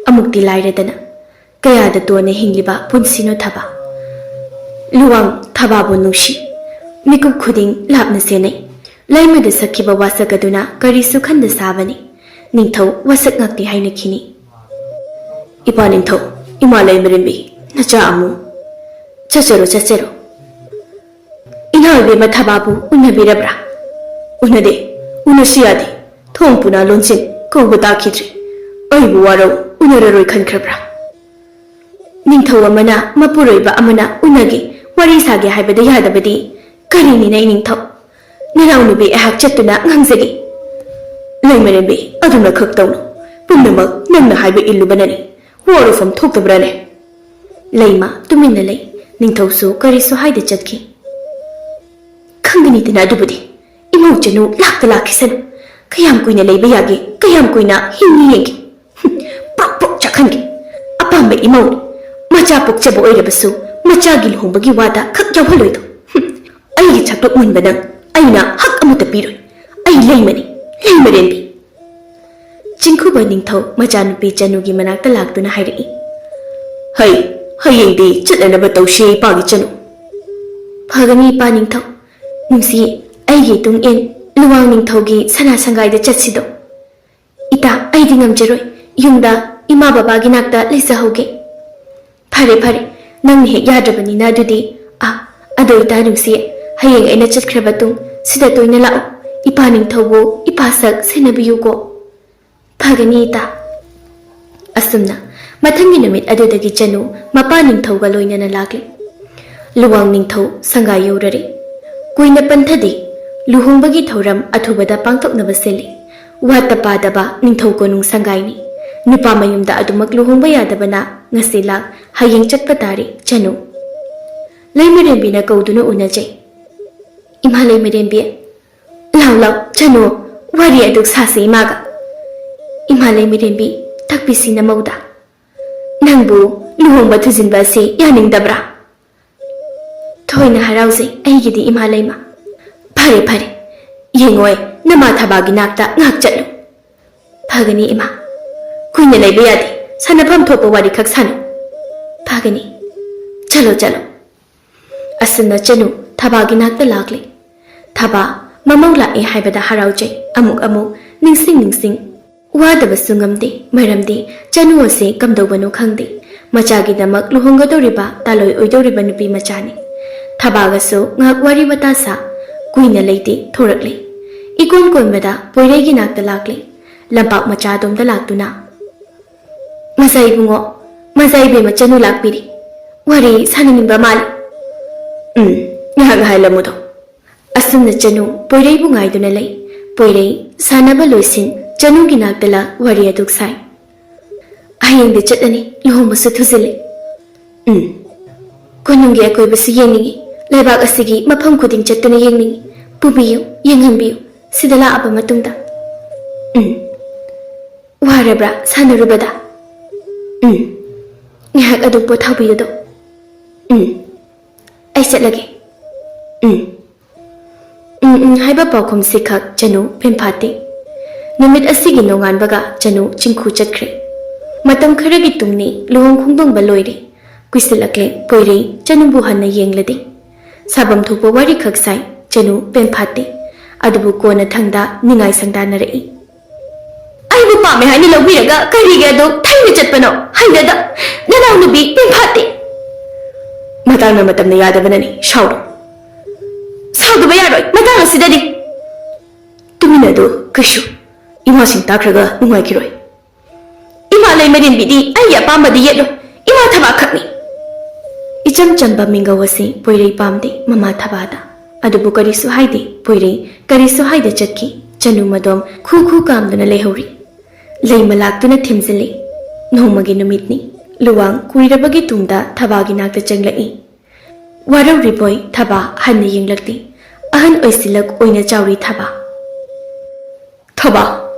ꯑꯃꯨꯛꯇꯤ ꯂꯥꯏꯔꯗꯅ ꯀꯌꯥꯗ ꯇꯣꯟꯅ ꯍꯤꯡꯂꯤꯕ ꯄꯨꯟꯁꯤꯅꯣ ꯊꯕꯥ꯫ ꯂꯨꯋꯥꯡ ꯊꯕꯥꯕꯨ ꯅꯨꯡꯁꯤ꯫ ꯃꯤꯀꯨꯞ ꯈꯨꯗꯤꯡ ꯂꯥꯞꯅ ꯆꯦꯟꯅꯩ꯫ ꯂꯩꯃꯗ ꯁꯛꯈꯤꯕ ꯋꯥꯁꯛ ꯑꯗꯨꯅ ꯀꯔꯤꯁꯨ ꯈꯟꯗ ꯁꯥꯕꯅꯤ꯫ ꯅꯤꯡꯊꯧ ꯋꯥꯁꯛ ꯉꯥꯛꯇꯤ ꯍꯥꯏꯅꯈꯤꯅꯤ꯫ "ꯏꯄꯥ ꯅꯤꯡꯊꯧ, ꯏꯃꯥ ꯂꯩꯃꯔꯦꯝꯕꯤ, ꯅꯆꯥ ꯑꯃꯨ꯫ ꯆꯠꯆꯔꯣ, ꯆꯠꯆꯔꯣ꯫" "ꯏꯅꯥꯎ ꯏꯕꯦꯝꯃ ꯊꯕꯥꯕꯨ ꯎꯅꯕꯤꯔꯕ꯭ꯔꯥ?" "ꯎꯅꯗꯦ, ꯎꯅꯁꯤ ꯌꯥꯗꯦ꯫ ꯊꯣꯡ ꯄꯨꯅ ꯂꯣꯟꯁꯤꯟ ꯀꯧꯕ ꯇꯥꯈꯤꯗ꯭ꯔꯦ꯫ ꯑꯩꯕꯨ ꯋꯥꯔꯧ ꯎꯅꯔꯔꯣꯏ ꯈꯟꯈ꯭ꯔꯕ꯭ꯔꯥ?" "ꯅꯤꯡꯊꯧ ꯑꯃꯅ ꯃꯄꯨꯔꯣꯏꯕ ꯑꯃꯅ ꯎꯅꯒꯦ, ꯋꯥꯔꯤ ꯁꯥꯒꯦ ꯍꯥꯏꯕꯗ ꯌꯥꯗꯕꯗꯤ ꯀꯔꯤꯅꯤꯅꯦ ꯅꯤꯡꯊꯧ? ꯅꯅꯥꯎꯅꯨꯄꯤ ꯑꯩꯍꯥꯛ ꯆꯠꯇꯨꯅ ꯉꯥꯡꯖꯒꯦ꯫" "ꯂꯩꯃꯔꯦꯝꯕꯤ, ꯑꯗꯨꯅ ꯈꯛ ꯇꯧꯅꯨ꯫ ꯄꯨꯝꯅꯃꯛ ꯅꯪꯅ ꯍꯥꯏꯕ ꯏꯜꯂꯨꯕꯅꯅꯤ꯫ ꯋꯥꯔꯧꯐꯝ ꯊꯣꯛꯇꯕ꯭ꯔꯥꯅꯦ?" ꯂꯩꯃ ꯇꯨꯃꯤꯟꯅ ꯂꯩ꯫ ꯅꯤꯡꯊꯧꯁꯨ ꯀꯔꯤꯁꯨ ꯍꯥꯏꯗ ꯆꯠꯈꯤ꯫ "ꯈꯪꯒꯅꯤꯗꯅ ꯑꯗꯨꯕꯨꯗꯤ꯫ ꯏꯃꯧ ꯆꯅꯨ ꯂꯥꯛꯇ ꯂꯥꯛꯈꯤꯁꯅꯨ꯫ ꯀꯌꯥꯝ ꯀꯨꯏꯅ ꯂꯩꯕ ꯌꯥꯒꯦ, ꯀꯌꯥꯝ ꯀꯨꯏꯅ ꯍꯤꯡꯉꯤ ꯌꯦꯡꯒꯦ꯫ ꯍꯨꯝ, ꯄ꯭ꯔꯣꯛ ꯄ꯭ꯔꯣꯛ ꯆꯥꯛꯍꯟꯒꯦ꯫ ꯑꯄꯥꯝꯕ ꯏꯃꯧꯅꯤ꯫ ꯃꯆꯥ ꯄꯣꯛꯆꯕ ꯑꯣꯏꯔꯕꯁꯨ ꯃꯆꯥꯒꯤ ꯂꯨꯍꯣꯡꯕꯒꯤ ꯋꯥꯗ ꯈꯛ ꯌꯥꯎꯍꯜꯂꯣꯏꯗꯣ꯫ ꯍꯨꯝ, ꯑꯩꯒꯤ ꯁꯛꯇꯣꯛ ꯃꯨꯟꯕ ꯅꯪ ꯑꯩꯅ ꯍꯛ ꯑꯃꯠꯇ ꯄꯤꯔꯣꯏ꯫ ꯑꯩ ꯂꯩꯃꯅꯤ, ꯂꯩꯃꯔꯦꯝꯕꯤ꯫" ꯆꯤꯡꯈꯨꯕ ꯅꯤꯡꯊꯧ ꯃꯆꯥꯅꯨꯄꯤ ꯆꯅꯨꯒꯤ ꯃꯅꯥꯛꯇ ꯂꯥꯛꯇꯨꯅ ꯍꯥꯏꯔꯛꯏ꯫ "ꯍꯩ, ꯍꯌꯦꯡꯗꯤ ꯆꯠꯅꯅꯕ ꯇꯧꯁꯤ, ꯏꯄꯥꯒꯤ ꯆꯅꯨ꯫" "ꯐꯒꯅꯤ, ꯏꯄꯥ ꯅꯤꯡꯊꯧ꯫ ꯅꯨꯡꯁꯤ, ꯑꯩꯒꯤ ꯏꯇꯨꯡ ꯏꯟ ꯂꯨꯋꯥꯡ ꯅꯤꯡꯊꯧꯒꯤ ꯁꯅꯥ ꯁꯪꯒꯥꯏꯗ ꯆꯠꯁꯤꯗꯣ꯫" "ꯏꯇꯥ, ꯑꯩꯗꯤ ꯉꯝꯖꯔꯣꯏ꯫ ꯌꯨꯝꯗ ꯏꯃꯥ ꯕꯕꯥꯒꯤ ꯅꯥꯛꯇ ꯂꯩꯖꯍꯧꯒꯦ꯫" "ꯐꯔꯦ, ꯐꯔꯦ, ꯅꯪꯅ ꯍꯦꯛ ꯌꯥꯗ꯭ꯔꯕꯅꯤꯅ ꯑꯗꯨꯗꯤ꯫ ꯑꯥ, ꯑꯗꯣ ꯏꯇꯥ ꯅꯨꯡꯁꯤ, ꯍꯌꯦꯡ ꯑꯩꯅ ꯆꯠꯈ꯭ꯔꯕ ꯇꯨꯡ ꯁꯤꯗ ꯇꯣꯏꯅ ꯂꯥꯛꯎ꯫ ꯏꯄꯥ ꯅꯤꯡꯊꯧꯕꯨ ꯏꯄꯥ ꯁꯛ ꯁꯦꯟꯅꯕꯤꯌꯨꯀꯣ꯫" "ꯐꯒꯅꯤ ꯏꯇꯥ꯫" ꯑꯁꯨꯝꯅ ꯃꯊꯪꯒꯤ ꯅꯨꯃꯤꯠ ꯑꯗꯨꯗꯒꯤ ꯆꯅꯨ ꯃꯄꯥ ꯅꯤꯡꯊꯧꯒ ꯂꯣꯏꯅꯅ ꯂꯥꯛꯂꯤ꯫ ꯂꯨꯋꯥꯡ ꯅꯤꯡꯊꯧ ꯁꯪꯒꯥꯏ ꯌꯧꯔꯔꯦ꯫ ꯀꯨꯏꯅ ꯄꯟꯊꯗꯦ, ꯂꯨꯍꯣꯡꯕꯒꯤ ꯊꯧꯔꯝ ꯑꯊꯨꯕꯗ ꯄꯥꯡꯊꯣꯛꯅꯕ ꯁꯤꯜꯂꯤ꯫ ꯋꯥꯠꯇ ꯄꯥꯗꯕ ꯅꯤꯡꯊꯧ ꯀꯣꯅꯨꯡ ꯁꯪꯒꯥꯏꯅꯤ꯫ ꯅꯨꯄꯥ ꯃꯌꯨꯝꯗ ꯑꯗꯨꯃꯛ ꯂꯨꯍꯣꯡꯕ ꯌꯥꯗꯕꯅ ꯉꯁꯤ ꯂꯥꯛ, ꯍꯌꯦꯡ ꯆꯠꯄ ꯇꯥꯔꯦ, ꯆꯅꯨ꯫ ꯂꯩꯃꯔꯦꯝꯕꯤꯅ ꯀꯧꯗꯨꯅ ꯎꯅꯖꯩ꯫ ꯏꯃꯥ ꯂꯩꯃꯔꯦꯝꯕꯤ, ꯂꯥꯎ ꯂꯥꯎ, ꯆꯅꯨ, ꯋꯥꯔꯤ ꯑꯗꯨ ꯁꯥꯁꯤ ꯏꯃꯥꯒ꯫ ꯏꯃꯥ ꯂꯩꯃꯔꯦꯝꯕꯤ, ꯇꯥꯛꯄꯤꯁꯤ ꯅꯃꯧꯗ꯫ ꯅꯪꯕꯨ ꯂꯨꯍꯣꯡꯕ ꯊꯨꯖꯤꯟꯕ ꯑꯁꯤ ꯌꯥꯅꯤꯡꯗꯕ꯭ꯔꯥ? ꯊꯣꯏꯅ ꯍꯔꯥꯎꯖꯩ ꯑꯩꯒꯤꯗꯤ ꯏꯃꯥ ꯂꯩꯃ꯫ ꯐꯔꯦ ꯐꯔꯦ, ꯌꯦꯡꯉꯣꯏ, ꯅꯃꯥ ꯊꯕꯥꯒꯤ ꯅꯥꯛꯇ ꯉꯥꯏꯍꯥꯛ ꯆꯠꯂꯨ꯫ ꯐꯒꯅꯤ ꯏꯃꯥ꯫ ꯀꯨꯏꯅ ꯂꯩꯕ ꯌꯥꯗꯦ, ꯁꯥꯟꯅꯐꯝ ꯊꯣꯛꯄ ꯋꯥꯔꯤ ꯈꯛ ꯁꯥꯟꯅꯧ꯫ ꯐꯒꯅꯤ꯫ ꯆꯠꯂꯣ ꯆꯠꯂꯣ꯫ ꯑꯁꯨꯝꯅ ꯆꯅꯨ ꯊꯕꯥꯒꯤ ꯅꯥꯛꯇ ꯂꯥꯛꯂꯦ꯫ ꯊꯕꯥ ꯃꯃꯧ ꯂꯥꯛꯑꯦ ꯍꯥꯏꯕꯗ ꯍꯔꯥꯎꯖꯩ꯫ ꯑꯃꯨꯛ ꯑꯃꯨꯛ ꯅꯤꯡꯁꯤꯡ ꯅꯤꯡꯁꯤꯡ ꯋꯥꯗꯕꯁꯨ ꯉꯝꯗꯦ, ꯃꯔꯝꯗꯤ ꯆꯅꯨ ꯑꯁꯤ ꯀꯝꯗꯧꯕꯅꯣ ꯈꯪꯗꯦ꯫ ꯃꯆꯥꯒꯤꯗꯃꯛ ꯂꯨꯍꯣꯡꯒꯗꯧꯔꯤꯕ ꯇꯥꯂꯣꯏ ꯑꯣꯏꯗꯧꯔꯤꯕ ꯅꯨꯄꯤ ꯃꯆꯥꯅꯤ꯫ ꯊꯕꯥꯒꯁꯨ ꯉꯥꯏꯍꯥꯛ ꯋꯥꯔꯤ ꯋꯥꯇꯥ ꯁꯥ꯫ ꯀꯨꯏꯅ ꯂꯩꯇꯦ, ꯊꯣꯔꯛꯂꯦ꯫ ꯏꯀꯣꯟ ꯀꯣꯟꯕꯗ ꯄꯣꯏꯔꯩꯒꯤ ꯅꯥꯛꯇ ꯂꯥꯛꯂꯦ꯫ ꯂꯝꯄꯥꯛ ꯃꯆꯥ ꯑꯗꯣꯝꯗ ꯂꯥꯛꯇꯨꯅ, "ꯃꯆꯥ ꯏꯕꯨꯡꯉꯣ, ꯃꯆꯥ ꯏꯕꯦꯝꯃ ꯆꯅꯨ ꯂꯥꯛꯄꯤꯔꯤ꯫ ꯋꯥꯔꯤ ꯁꯥꯟꯅꯅꯤꯡꯕ ꯃꯥꯜꯂꯤ꯫ ꯎꯝ, ꯉꯥꯏꯍꯥꯛ ꯉꯥꯏꯍꯜꯂꯝꯃꯨꯗꯣ꯫" ꯑꯁꯨꯝꯅ ꯆꯅꯨ ꯄꯣꯏꯔꯩꯕꯨ ꯉꯥꯏꯗꯨꯅ ꯂꯩ꯫ ꯄꯣꯏꯔꯩ ꯁꯥꯟꯅꯕ ꯂꯣꯏꯁꯤꯟ ꯆꯅꯨꯒꯤ ꯅꯥꯛꯇ ꯂꯥꯛ ꯋꯥꯔꯤ ꯑꯗꯨ ꯁꯥꯏ꯫ "ꯍꯌꯦꯡꯗꯤ ꯆꯠꯂꯅꯤ, ꯂꯨꯍꯣꯡꯕꯁꯨ ꯊꯨꯖꯤꯜꯂꯦ꯫ ꯎꯝ꯫ ꯀꯣꯅꯨꯡꯒꯤ ꯑꯀꯣꯏꯕꯁꯨ ꯌꯦꯡꯅꯤꯡꯏ꯫ ꯂꯩꯕꯥꯛ ꯑꯁꯤꯒꯤ ꯃꯐꯝ ꯈꯨꯗꯤꯡ ꯆꯠꯇꯨꯅ ꯌꯦꯡꯅꯤꯡꯏ꯫ ꯄꯨꯕꯤꯌꯨ, ꯌꯦꯡꯍꯟꯕꯤꯌꯨ, ꯁꯤꯗ ꯂꯥꯛꯑꯕ ꯃꯇꯨꯡꯗ꯫" ꯎꯝ꯫ "ꯋꯥꯔꯕ꯭ꯔꯥ ꯁꯥꯟꯅꯔꯨꯕꯗ?" ꯎꯝ꯫ "ꯉꯥꯏꯍꯥꯛ ꯑꯗꯨꯝ ꯄꯣꯊꯥꯕꯤꯌꯨꯗꯣ꯫" ꯎꯝ꯫ "ꯑꯩ ꯆꯠꯂꯒꯦ꯫" ꯎꯝ꯫ "ꯎꯝ, ꯎꯝ" ꯍꯥꯏꯕ ꯄꯥꯎꯈꯨꯝꯁꯤ ꯈꯛ ꯆꯅꯨ ꯐꯦꯟꯐꯥꯠꯇꯦ꯫ ꯅꯨꯃꯤꯠ ꯑꯁꯤꯒꯤ ꯅꯣꯡꯉꯥꯟꯕꯒ ꯆꯅꯨ ꯆꯤꯡꯈꯨ ꯆꯠꯈ꯭ꯔꯦ꯫ ꯃꯇꯝ ꯈꯔꯒꯤ ꯇꯨꯡꯅꯤ ꯂꯨꯍꯣꯡ ꯈꯣꯡꯗꯣꯡꯕ ꯂꯣꯏꯔꯦ꯫ ꯀꯨꯏꯁꯤꯜꯂꯛꯂꯦ ꯄꯣꯏꯔꯩ ꯆꯅꯨꯕꯨ ꯍꯟꯅ ꯌꯦꯡꯂꯗꯦ꯫ ꯁꯥꯐꯝ ꯊꯣꯛꯄ ꯋꯥꯔꯤ ꯈꯛ ꯁꯥꯏ꯫ ꯆꯅꯨ ꯄꯦꯟꯐꯥꯠꯇꯦ꯫ ꯑꯗꯨꯕꯨ ꯀꯣꯟꯅꯊꯪꯗ ꯅꯤꯡꯉꯥꯏ ꯁꯪꯗꯥꯅꯔꯛꯏ꯫ "ꯑꯩꯕꯨ ꯄꯥꯝꯃꯦ ꯍꯥꯏꯅ ꯂꯧꯕꯤꯔꯒ ꯀꯔꯤꯒꯤ ꯑꯗꯨꯛ ꯊꯩꯅ ꯆꯠꯄꯅꯣ? ꯍꯩꯅꯗ꯫ ꯅꯅꯥꯎꯅꯨꯄꯤ ꯄꯦꯟꯐꯥꯠꯇꯦ꯫" "ꯃꯇꯥꯡꯅ ꯃꯇꯝꯅ ꯌꯥꯗꯕꯅꯅꯤ, ꯁꯥꯎꯔꯣ꯫" "ꯁꯥꯎꯗꯕ ꯌꯥꯔꯣꯏ, ꯃꯇꯥꯡ ꯑꯁꯤꯗꯗꯤ꯫" "ꯇꯨꯃꯤꯟꯅ ꯑꯗꯨ ꯀꯩꯁꯨ ꯏꯃꯥꯁꯤꯡ ꯇꯥꯈ꯭ꯔꯒ ꯅꯨꯡꯉꯥꯏꯈꯤꯔꯣꯏ꯫" "ꯏꯃꯥ ꯂꯩꯃꯔꯦꯝꯕꯤꯗꯤ ꯑꯩꯒꯤ ꯑꯄꯥꯝꯕꯗꯤ ꯌꯦꯠꯂꯣꯏ, ꯏꯃꯥ ꯊꯕꯥ ꯈꯛꯅꯤ꯫" ꯏꯆꯝ ꯆꯝꯕ ꯃꯤꯡꯒꯧ ꯑꯁꯤ ꯄꯣꯏꯔꯩ ꯄꯥꯝꯗꯦ ꯃꯃꯥ ꯊꯕꯥꯗ꯫ ꯑꯗꯨꯕꯨ ꯀꯔꯤꯁꯨ ꯍꯥꯏꯗꯦ꯫ ꯄꯣꯏꯔꯩ ꯀꯔꯤꯁꯨ ꯍꯥꯏꯗ ꯆꯠꯈꯤ꯫ ꯆꯅꯨ ꯃꯗꯣꯝ ꯈꯨ ꯈꯨ ꯀꯥꯝꯗꯨꯅ ꯂꯩꯍꯧꯔꯤ꯫ ꯂꯩ ꯃꯂꯥꯛꯇꯨꯅ ꯊꯦꯝꯖꯤꯜꯂꯤ꯫ ꯅꯣꯡꯃꯒꯤ ꯅꯨꯃꯤꯠꯅꯤ꯫ ꯂꯨꯋꯥꯡ ꯀꯨꯏꯔꯕꯒꯤ ꯇꯨꯡꯗ ꯊꯕꯥꯒꯤ ꯅꯥꯛꯇ ꯆꯪꯂꯛꯏ꯫ ꯋꯥꯔꯧꯔꯤꯕꯣꯏ ꯊꯕꯥ ꯍꯟꯅ ꯌꯦꯡꯂꯛꯇꯦ꯫ ꯑꯍꯟ ꯑꯣꯏꯁꯤꯜꯂꯛ ꯑꯣꯏꯅ ꯆꯥꯎꯔꯤ ꯊꯕꯥ꯫ "ꯊꯕꯥ,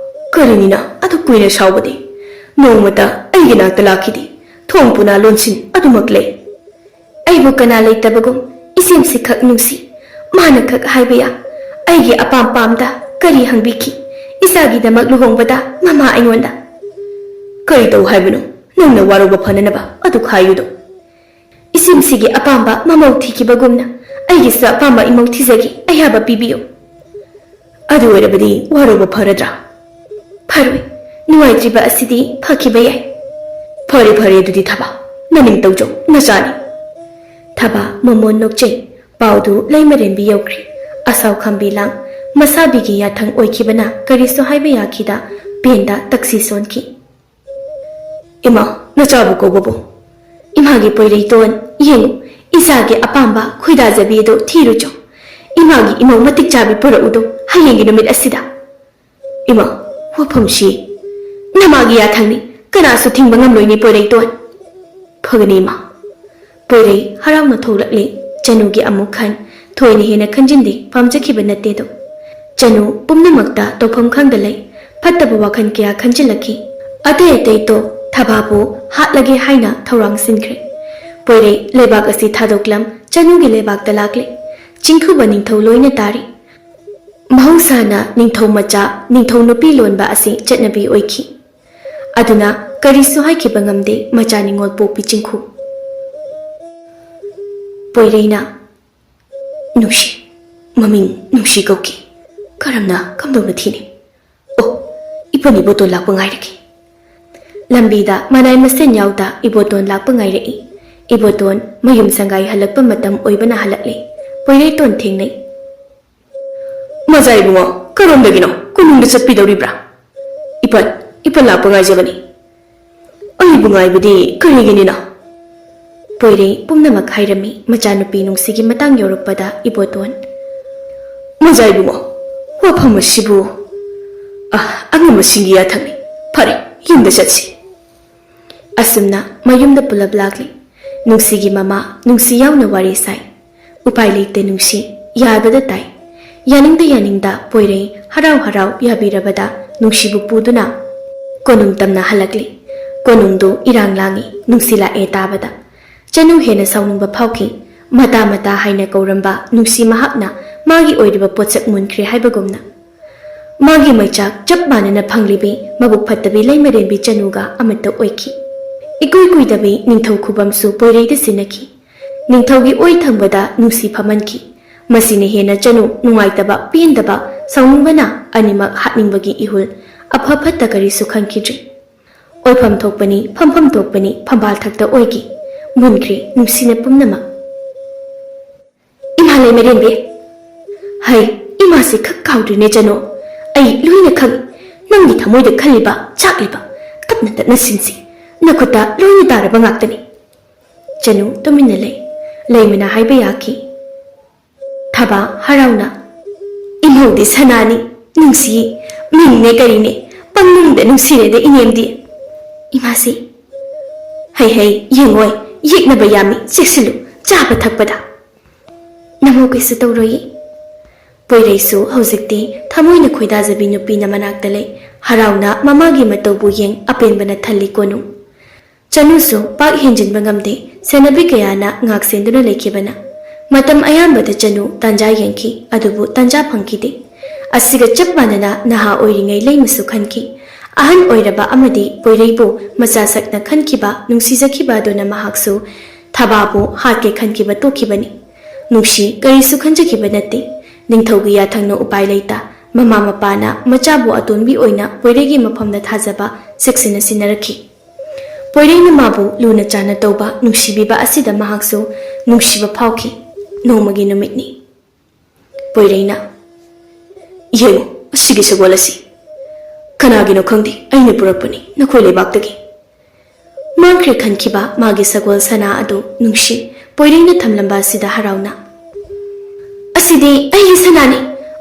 ꯀꯔꯤꯅꯤꯅ ꯑꯗꯨꯛ ꯀꯨꯏꯅ ꯁꯥꯎꯕꯗꯤ? ꯅꯣꯡꯃꯇ ꯑꯩꯒꯤ ꯅꯥꯛꯇ ꯂꯥꯛꯈꯤꯗꯦ꯫ ꯊꯣꯡ ꯄꯨꯅꯥ ꯂꯣꯟꯁꯤꯟ ꯑꯗꯨꯃꯛ ꯂꯩ꯫ ꯑꯩꯕꯨ ꯀꯅꯥ ꯂꯩꯇꯕꯒꯨꯝ ꯏꯁꯦꯝꯁꯤ ꯈꯛ ꯅꯨꯡꯁꯤ꯫ ꯃꯥꯅ ꯈꯛ ꯍꯥꯏꯕ ꯌꯥ꯫ ꯑꯩꯒꯤ ꯑꯄꯥꯝ ꯄꯥꯝꯗ ꯀꯔꯤ ꯍꯪꯕꯤꯈꯤ? ꯏꯆꯥꯒꯤꯗꯃꯛ ꯂꯨꯍꯣꯡꯕꯗ ꯃꯃꯥ ꯑꯩꯉꯣꯟꯗ꯫ ꯀꯔꯤ ꯇꯧ ꯍꯥꯏꯕꯅꯣ? ꯅꯪꯅ ꯋꯥꯔꯧꯕ ꯐꯅꯅꯕ ꯑꯗꯨꯛ ꯍꯥꯏꯔꯤꯗꯣ?" "ꯏꯁꯤꯝꯁꯤꯒꯤ ꯑꯄꯥꯝꯕ ꯃꯃꯧ ꯊꯤꯈꯤꯕꯒꯨꯝꯅ ꯑꯩꯒꯤꯁꯨ ꯑꯄꯥꯝꯕ ꯏꯃꯧ ꯊꯤꯖꯒꯦ꯫ ꯑꯌꯥꯕ ꯄꯤꯕꯤꯌꯨ꯫" "ꯑꯗꯨ ꯑꯣꯏꯔꯕꯗꯤ ꯋꯥꯔꯧꯕ ꯐꯔꯗ꯭ꯔꯥ?" "ꯐꯔꯣꯏ꯫ ꯅꯨꯡꯉꯥꯏꯇ꯭ꯔꯤꯕ ꯑꯁꯤꯗꯤ ꯐꯈꯤꯕ ꯌꯥꯏ꯫" "ꯐꯔꯦ, ꯐꯔꯦ, ꯑꯗꯨꯗꯤ ꯊꯕꯥ, ꯅꯅꯤꯡ ꯇꯧꯖꯧ, ꯅꯆꯥꯅꯤ꯫" ꯊꯕꯥ ꯃꯃꯣꯟ ꯅꯣꯛꯆꯩ꯫ ꯄꯥꯎꯗꯨ ꯂꯩꯃꯔꯦꯟꯕꯤ ꯌꯧꯈ꯭ꯔꯦ꯫ ꯑꯁꯥꯎ ꯈꯥꯝꯕꯤ ꯂꯥꯡ ꯃꯁꯥꯕꯤꯒꯤ ꯌꯥꯊꯪ ꯑꯣꯏꯈꯤꯕꯅ ꯀꯔꯤꯁꯨ ꯍꯥꯏꯕ ꯌꯥꯈꯤꯗ ꯄꯦꯟꯗ ꯇꯛꯁꯤ ꯁꯣꯟꯈꯤ꯫ "ꯏꯃꯥ, ꯅꯆꯥꯕꯨ ꯀꯧꯕꯕꯨ?" "ꯏꯃꯥꯒꯤ ꯄꯣꯏꯔꯩꯇꯣꯟ, ꯌꯦꯡꯉꯨ, ꯏꯆꯥꯒꯤ ꯑꯄꯥꯝꯕ ꯈꯣꯏꯗꯥꯖꯕꯤ ꯑꯗꯨ ꯊꯤꯔꯨꯆꯣ꯫ ꯏꯃꯥꯒꯤ ꯏꯃꯧ ꯃꯇꯤꯛ ꯆꯥꯕꯤ ꯄꯨꯔꯛꯎꯗꯣ ꯍꯌꯦꯡꯒꯤ ꯅꯨꯃꯤꯠ ꯑꯁꯤꯗ꯫" "ꯏꯃꯥ, ꯋꯥꯐꯝꯁꯤ?" "ꯅꯃꯥꯒꯤ ꯌꯥꯊꯪꯅꯤ, ꯀꯅꯥꯁꯨ ꯊꯤꯡꯕ ꯉꯝꯂꯣꯏꯅꯦ ꯄꯣꯏꯔꯩꯇꯣꯟ꯫" "ꯐꯒꯅꯤ ꯏꯃꯥ꯫" ꯄꯣꯏꯔꯩ ꯍꯔꯥꯎꯅ ꯊꯣꯛꯂꯛꯂꯦ꯫ ꯆꯅꯨꯒꯤ ꯑꯃꯨꯛ ꯈꯟ ꯊꯣꯏꯅ ꯍꯦꯟꯅ ꯈꯟꯖꯤꯟꯗꯦ, ꯄꯥꯝꯖꯈꯤꯕ ꯅꯠꯇꯦꯗꯣ꯫ ꯆꯅꯨ ꯄꯨꯝꯅꯃꯛꯇ ꯇꯧꯐꯝ ꯈꯪꯗ ꯂꯩ꯫ ꯐꯠꯇꯕ ꯋꯥꯈꯜ ꯀꯌꯥ ꯈꯟꯖꯤꯜꯂꯛꯈꯤ꯫ ꯑꯇꯩ ꯑꯇꯩ ꯇꯣꯛ, ꯊꯕꯥꯕꯨ ꯍꯥꯠꯂꯒꯦ ꯍꯥꯏꯅ ꯊꯧꯔꯥꯡ ꯁꯤꯟꯈ꯭ꯔꯦ꯫ ꯄꯣꯏꯔꯩ ꯂꯩꯕꯥꯛ ꯑꯁꯤ ꯊꯥꯗꯣꯛꯂꯝ ꯆꯅꯨꯒꯤ ꯂꯩꯕꯥꯛꯇ ꯂꯥꯛꯂꯦ꯫ ꯆꯤꯡꯈꯨꯕ ꯅꯤꯡꯊꯧ ꯂꯣꯏꯅ ꯇꯥꯔꯤ꯫ ꯃꯍꯧꯁꯥꯅ ꯅꯤꯡꯊꯧ ꯃꯆꯥ, ꯅꯤꯡꯊꯧ ꯅꯨꯄꯤ ꯂꯣꯟꯕ ꯑꯁꯤ ꯆꯠꯅꯕꯤ ꯑꯣꯏꯈꯤ꯫ ꯑꯗꯨꯅ ꯀꯔꯤꯁꯨ ꯍꯥꯏꯈꯤꯕ ꯉꯝꯗꯦ ꯃꯆꯥ ꯅꯤꯉꯣꯜ ꯄꯣꯛꯄꯤ ꯆꯤꯡꯈꯨ꯫ ꯄꯣꯏꯔꯩꯅ, "ꯅꯨꯡꯁꯤ, ꯃꯃꯤꯡ ꯅꯨꯡꯁꯤ ꯀꯧꯈꯤ꯫ ꯀꯔꯝꯅ, ꯀꯝꯗꯧꯅ ꯊꯤꯅꯤ? ꯑꯣ, ꯏꯄꯟ ꯏꯕꯣꯇꯣꯟ ꯂꯥꯛꯄ ꯉꯥꯏꯔꯒꯦ꯫" ꯂꯝꯕꯤꯗ ꯃꯅꯥꯏ ꯃꯁꯦꯟ ꯌꯥꯎꯗ ꯏꯕꯣꯇꯣꯟ ꯂꯥꯛꯄ ꯉꯥꯏꯔꯛꯏ꯫ ꯏꯕꯣꯇꯣꯟ ꯃꯌꯨꯝ ꯁꯪꯒꯥꯏ ꯍꯜꯂꯛꯄ ꯃꯇꯝ ꯑꯣꯏꯕꯅ ꯍꯜꯂꯛꯂꯦ꯫ ꯄꯣꯏꯔꯩꯇꯣꯟ ꯊꯦꯡꯅꯩ꯫ "ꯃꯖꯥ ꯏꯕꯨꯡꯉꯣ, ꯀꯔꯣꯝꯗꯒꯤꯅꯣ? ꯀꯣꯅꯨꯡꯗ ꯆꯠꯄꯤꯗꯧꯔꯤꯕ꯭ꯔꯥ?" "ꯏꯄꯟ, ꯏꯄꯟ ꯂꯥꯛꯄ ꯉꯥꯏꯖꯕꯅꯤ꯫" "ꯑꯩꯕꯨ ꯉꯥꯏꯕꯗꯤ ꯀꯔꯤꯒꯤꯅꯤꯅꯣ?" ꯄꯣꯏꯔꯩ ꯄꯨꯝꯅꯃꯛ ꯍꯥꯏꯔꯝꯃꯤ꯫ ꯃꯆꯥꯅꯨꯄꯤ ꯅꯨꯡꯁꯤꯒꯤ ꯃꯇꯥꯡ ꯌꯧꯔꯛꯄꯗ ꯏꯕꯣꯇꯣꯟ, ꯃꯣꯖꯥ ꯏꯕꯨꯡꯉꯣ, ꯋꯥꯐꯝ ꯑꯁꯤꯕꯨ? ꯑ, ꯑꯉꯝꯕꯁꯤꯡꯒꯤ ꯌꯥꯊꯪꯅꯤ꯫ ꯐꯔꯦ, ꯌꯨꯝꯗ ꯆꯠꯁꯤ꯫ ꯑꯁꯨꯝꯅ ꯃꯌꯨꯝꯗ ꯄꯨꯂꯞ ꯂꯥꯛꯂꯤ꯫ ꯅꯨꯡꯁꯤꯒꯤ ꯃꯃꯥ ꯅꯨꯡꯁꯤ ꯌꯥꯎꯅ ꯋꯥꯔꯤ ꯁꯥꯏ꯫ ꯎꯄꯥꯏ ꯂꯩꯇꯦ ꯅꯨꯡꯁꯤ, ꯌꯥꯕꯗ ꯇꯥꯏ꯫ ꯌꯥꯅꯤꯡꯗ ꯌꯥꯅꯤꯡꯗ ꯄꯣꯏꯔꯩ ꯍꯔꯥꯎ ꯍꯔꯥꯎ ꯌꯥꯕꯤꯔꯕꯗ ꯅꯨꯡꯁꯤꯕꯨ ꯄꯨꯗꯨꯅ ꯀꯣꯅꯨꯡ ꯇꯝꯅ ꯍꯜꯂꯛꯂꯤ꯫ ꯀꯣꯅꯨꯡꯗꯨ ꯏꯔꯥꯡ ꯂꯥꯡꯏ꯫ ꯅꯨꯡꯁꯤ ꯂꯥꯛꯑꯦ ꯇꯥꯕꯗ ꯆꯅꯨ ꯍꯦꯟꯅ ꯁꯥꯎꯅꯤꯡꯕ ꯐꯥꯎꯈꯤ꯫ ꯃꯇꯥ ꯃꯇꯥ ꯍꯥꯏꯅ ꯀꯧꯔꯝꯕ ꯅꯨꯡꯁꯤ ꯃꯍꯥꯛꯅ ꯃꯥꯒꯤ ꯑꯣꯏꯔꯤꯕ ꯄꯣꯠꯁꯛ ꯃꯨꯟꯈ꯭ꯔꯦ ꯍꯥꯏꯕꯒꯨꯝꯅ ꯃꯥꯒꯤ ꯃꯩꯆꯥꯛ ꯆꯞ ꯃꯥꯟꯅꯅ ꯐꯪꯂꯤꯕꯤ ꯃꯕꯨꯛ ꯐꯠꯇꯕꯤ ꯂꯩꯃꯔꯦꯟꯕꯤ ꯆꯅꯨꯒ ꯑꯃꯠꯇ ꯑꯣꯏꯈꯤ꯫ ꯏꯀꯨꯏ ꯀꯨꯏꯗꯕꯤ ꯅꯤꯡꯊꯧ ꯈꯨꯕꯝꯁꯨ ꯄꯣꯏꯔꯩꯗ ꯁꯤꯟꯅꯈꯤ꯫ ꯅꯤꯡꯊꯧꯒꯤ ꯑꯣꯏ ꯊꯪꯕꯗ ꯅꯨꯡꯁꯤ ꯐꯝꯍꯟꯈꯤ꯫ ꯃꯁꯤꯅ ꯍꯦꯟꯅ ꯆꯅꯨ ꯅꯨꯡꯉꯥꯏꯇꯕ, ꯄꯦꯟꯗꯕ, ꯁꯥꯎꯅꯤꯡꯕꯅ ꯑꯅꯤꯃꯛ ꯍꯥꯠꯅꯤꯡꯕꯒꯤ ꯏꯍꯨꯜ ꯑꯐ ꯐꯠꯇ ꯀꯔꯤꯁꯨ ꯈꯟꯈꯤꯗ꯭ꯔꯦ꯫ ꯑꯣꯏꯐꯝ ꯊꯣꯛꯄꯅꯤ, ꯐꯝꯐꯝ ꯊꯣꯛꯄꯅꯤ, ꯐꯝꯕꯥꯜ ꯊꯛꯇ ꯑꯣꯏꯈꯤ꯫ ꯃꯨꯟꯈ꯭ꯔꯦ ꯅꯨꯡꯁꯤꯅ ꯄꯨꯝꯅꯃꯛ꯫ ꯏꯃꯥ ꯂꯩꯃꯔꯦꯟꯕꯤ, ꯍꯩ, ꯏꯃꯥꯁꯤ ꯈꯛ ꯀꯥꯎꯗ꯭ꯔꯤꯅꯦ ꯆꯅꯨ꯫ ꯑꯩ ꯂꯣꯏꯅ ꯈꯪꯏ꯫ ꯅꯪꯒꯤ ꯊꯃꯣꯏꯗ ꯈꯜꯂꯤꯕ, ꯆꯥꯛꯂꯤꯕ, ꯇꯞꯅ ꯇꯞꯅ ꯁꯤꯟꯁꯤ꯫ ꯅꯈꯨꯠꯇ ꯂꯣꯏꯅ ꯇꯥꯔꯕ ꯉꯥꯛꯇꯅꯤ꯫ ꯆꯅꯨ ꯇꯨꯃꯤꯟꯅ ꯂꯩ꯫ ꯂꯩꯃꯅ ꯍꯥꯏꯕ ꯌꯥꯈꯤ꯫ ꯊꯕꯥ ꯍꯔꯥꯎꯅ, "ꯏꯃꯧꯗꯤ ꯁꯅꯥꯅꯤ, ꯅꯨꯡꯁꯤꯌꯦ, ꯃꯤꯡꯅꯦ ꯀꯔꯤꯅꯦ, ꯄꯪꯅꯨꯡꯗ ꯅꯨꯡꯁꯤꯔꯦꯗ ꯏꯅꯦꯝꯗꯤ꯫ ꯏꯃꯥꯁꯤ, ꯍꯩ ꯍꯩ, ꯌꯦꯡꯉꯣꯏ, ꯌꯦꯛꯅꯕ ꯌꯥꯝꯃꯤ, ꯆꯦꯛꯁꯤꯜꯂꯨ, ꯆꯥꯕ ꯊꯛꯄꯗ꯫ ꯅꯃꯧ ꯀꯩꯁꯨ ꯇꯧꯔꯣꯏꯌꯦ꯫" ꯄꯣꯏꯔꯩꯁꯨ ꯍꯧꯖꯤꯛꯇꯤ ꯊꯃꯣꯏꯅ ꯈꯣꯏꯗꯥꯖꯕꯤ ꯅꯨꯄꯤꯅ ꯃꯅꯥꯛꯇ ꯂꯩ꯫ ꯍꯔꯥꯎꯅ ꯃꯃꯥꯒꯤ ꯃꯇꯧꯕꯨ ꯌꯦꯡ ꯑꯄꯦꯟꯕꯅ ꯊꯜꯂꯤ ꯀꯣꯅꯨ꯫ ꯆꯅꯨꯁꯨ ꯄꯥꯛ ꯍꯦꯟꯖꯤꯟꯕ ꯉꯝꯗꯦ꯫ ꯁꯦꯟꯅꯕꯤ ꯀꯌꯥꯅ ꯉꯥꯛ ꯁꯦꯟꯗꯨꯅ ꯂꯩꯈꯤꯕꯅ ꯃꯇꯝ ꯑꯌꯥꯝꯕꯗ ꯆꯅꯨ ꯇꯥꯟꯖꯥ ꯌꯦꯡꯈꯤ, ꯑꯗꯨꯕꯨ ꯇꯥꯟꯖꯥ ꯐꯪꯈꯤꯗꯦ꯫ ꯑꯁꯤꯒ ꯆꯞ ꯃꯥꯟꯅꯅ ꯅꯍꯥ ꯑꯣꯏꯔꯤꯉꯩ ꯂꯩꯃꯁꯨ ꯈꯟꯈꯤ꯫ ꯑꯍꯟ ꯑꯣꯏꯔꯕ ꯑꯃꯗꯤ ꯄꯣꯏꯔꯩꯕꯨ ꯃꯆꯥ ꯁꯛꯅ ꯈꯟꯈꯤꯕ, ꯅꯨꯡꯁꯤꯖꯈꯤꯕ ꯑꯗꯨꯅ ꯃꯍꯥꯛꯁꯨ ꯊꯕꯥꯕꯨ ꯍꯥꯠꯀꯦ ꯈꯟꯈꯤꯕ ꯇꯣꯛꯈꯤꯕꯅꯤ꯫ ꯅꯨꯡꯁꯤ ꯀꯔꯤꯁꯨ ꯈꯟꯖꯈꯤꯕ ꯅꯠꯇꯦ꯫ ꯅꯤꯡꯊꯧꯒꯤ ꯌꯥꯊꯪꯅ ꯎꯄꯥꯏ ꯂꯩꯇ ꯃꯃꯥ ꯃꯄꯥꯅ ꯃꯆꯥꯕꯨ ꯑꯇꯣꯟꯕꯤ ꯑꯣꯏꯅ ꯄꯣꯏꯔꯩꯒꯤ ꯃꯐꯝꯗ ꯊꯥꯖꯕ ꯆꯦꯛꯁꯤꯟꯅ ꯁꯤꯟꯅꯔꯛꯈꯤ꯫ ꯄꯣꯏꯔꯩꯅ ꯃꯥꯕꯨ ꯂꯨꯅ ꯆꯥꯟꯅ ꯇꯧꯕ, ꯅꯨꯡꯁꯤꯕꯤꯕ ꯑꯁꯤꯗ ꯃꯍꯥꯛꯁꯨ ꯅꯨꯡꯁꯤꯕ ꯐꯥꯎꯈꯤ꯫ ꯅꯣꯡꯃꯒꯤ ꯅꯨꯃꯤꯠꯅꯤ꯫ ꯄꯣꯏꯔꯩꯅ, "ꯌꯦꯡꯉꯨ, ꯑꯁꯤꯒꯤ ꯁꯒꯣꯜ ꯑꯁꯤ ꯀꯅꯥꯒꯤꯅꯣ ꯈꯪꯗꯦ, ꯑꯩꯅ ꯄꯨꯔꯛꯄꯅꯤ, ꯅꯈꯣꯏ ꯂꯩꯕꯥꯛꯇꯒꯤ꯫" ꯃꯥꯡꯈ꯭ꯔꯦ ꯈꯟꯈꯤꯕ ꯃꯥꯒꯤ ꯁꯒꯣꯜ ꯁꯅꯥ ꯑꯗꯨ ꯅꯨꯡꯁꯤ ꯄꯣꯏꯔꯩꯅ ꯊꯝꯂꯝꯕ ꯑꯁꯤꯗ ꯍꯔꯥꯎꯅ, "ꯑꯁ, ꯁꯤꯗꯤ ꯑꯩꯒꯤ ꯁꯅꯥꯅꯤ,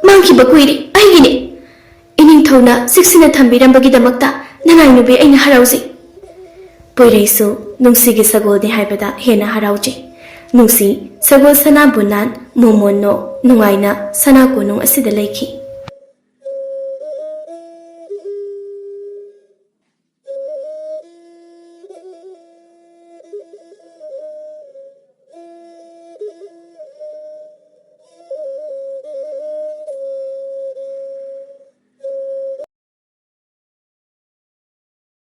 ꯃꯥꯡꯈꯤꯕ ꯀꯨꯏꯔꯦ, ꯑꯩꯒꯤꯅꯤ꯫ ꯏꯅꯤꯡꯊꯧꯅ ꯆꯦꯛꯁꯤꯟꯅ ꯊꯝꯕꯤꯔꯝꯕꯒꯤꯗꯃꯛꯇ ꯅꯅꯥꯏ ꯅꯨꯄꯤ ꯑꯩꯅ ꯍꯔꯥꯎꯖꯩ꯫ ꯄꯣꯏꯔꯩꯁꯨ ꯅꯨꯡꯁꯤꯒꯤ ꯁꯒꯣꯜꯅꯤ ꯍꯥꯏꯕꯗ ꯍꯦꯟꯅ ꯍꯔꯥꯎꯖꯩ꯫ ꯅꯨꯡꯁꯤ ꯁꯒꯣꯜ ꯁꯅꯥꯕꯨ ꯅꯥꯟ ꯃꯣꯃꯣꯟ ꯅꯣꯛ ꯅꯨꯡꯉꯥꯏꯅ ꯁꯅꯥ ꯀꯣꯅꯨꯡ ꯑꯁꯤꯗ ꯂꯩꯈꯤ꯫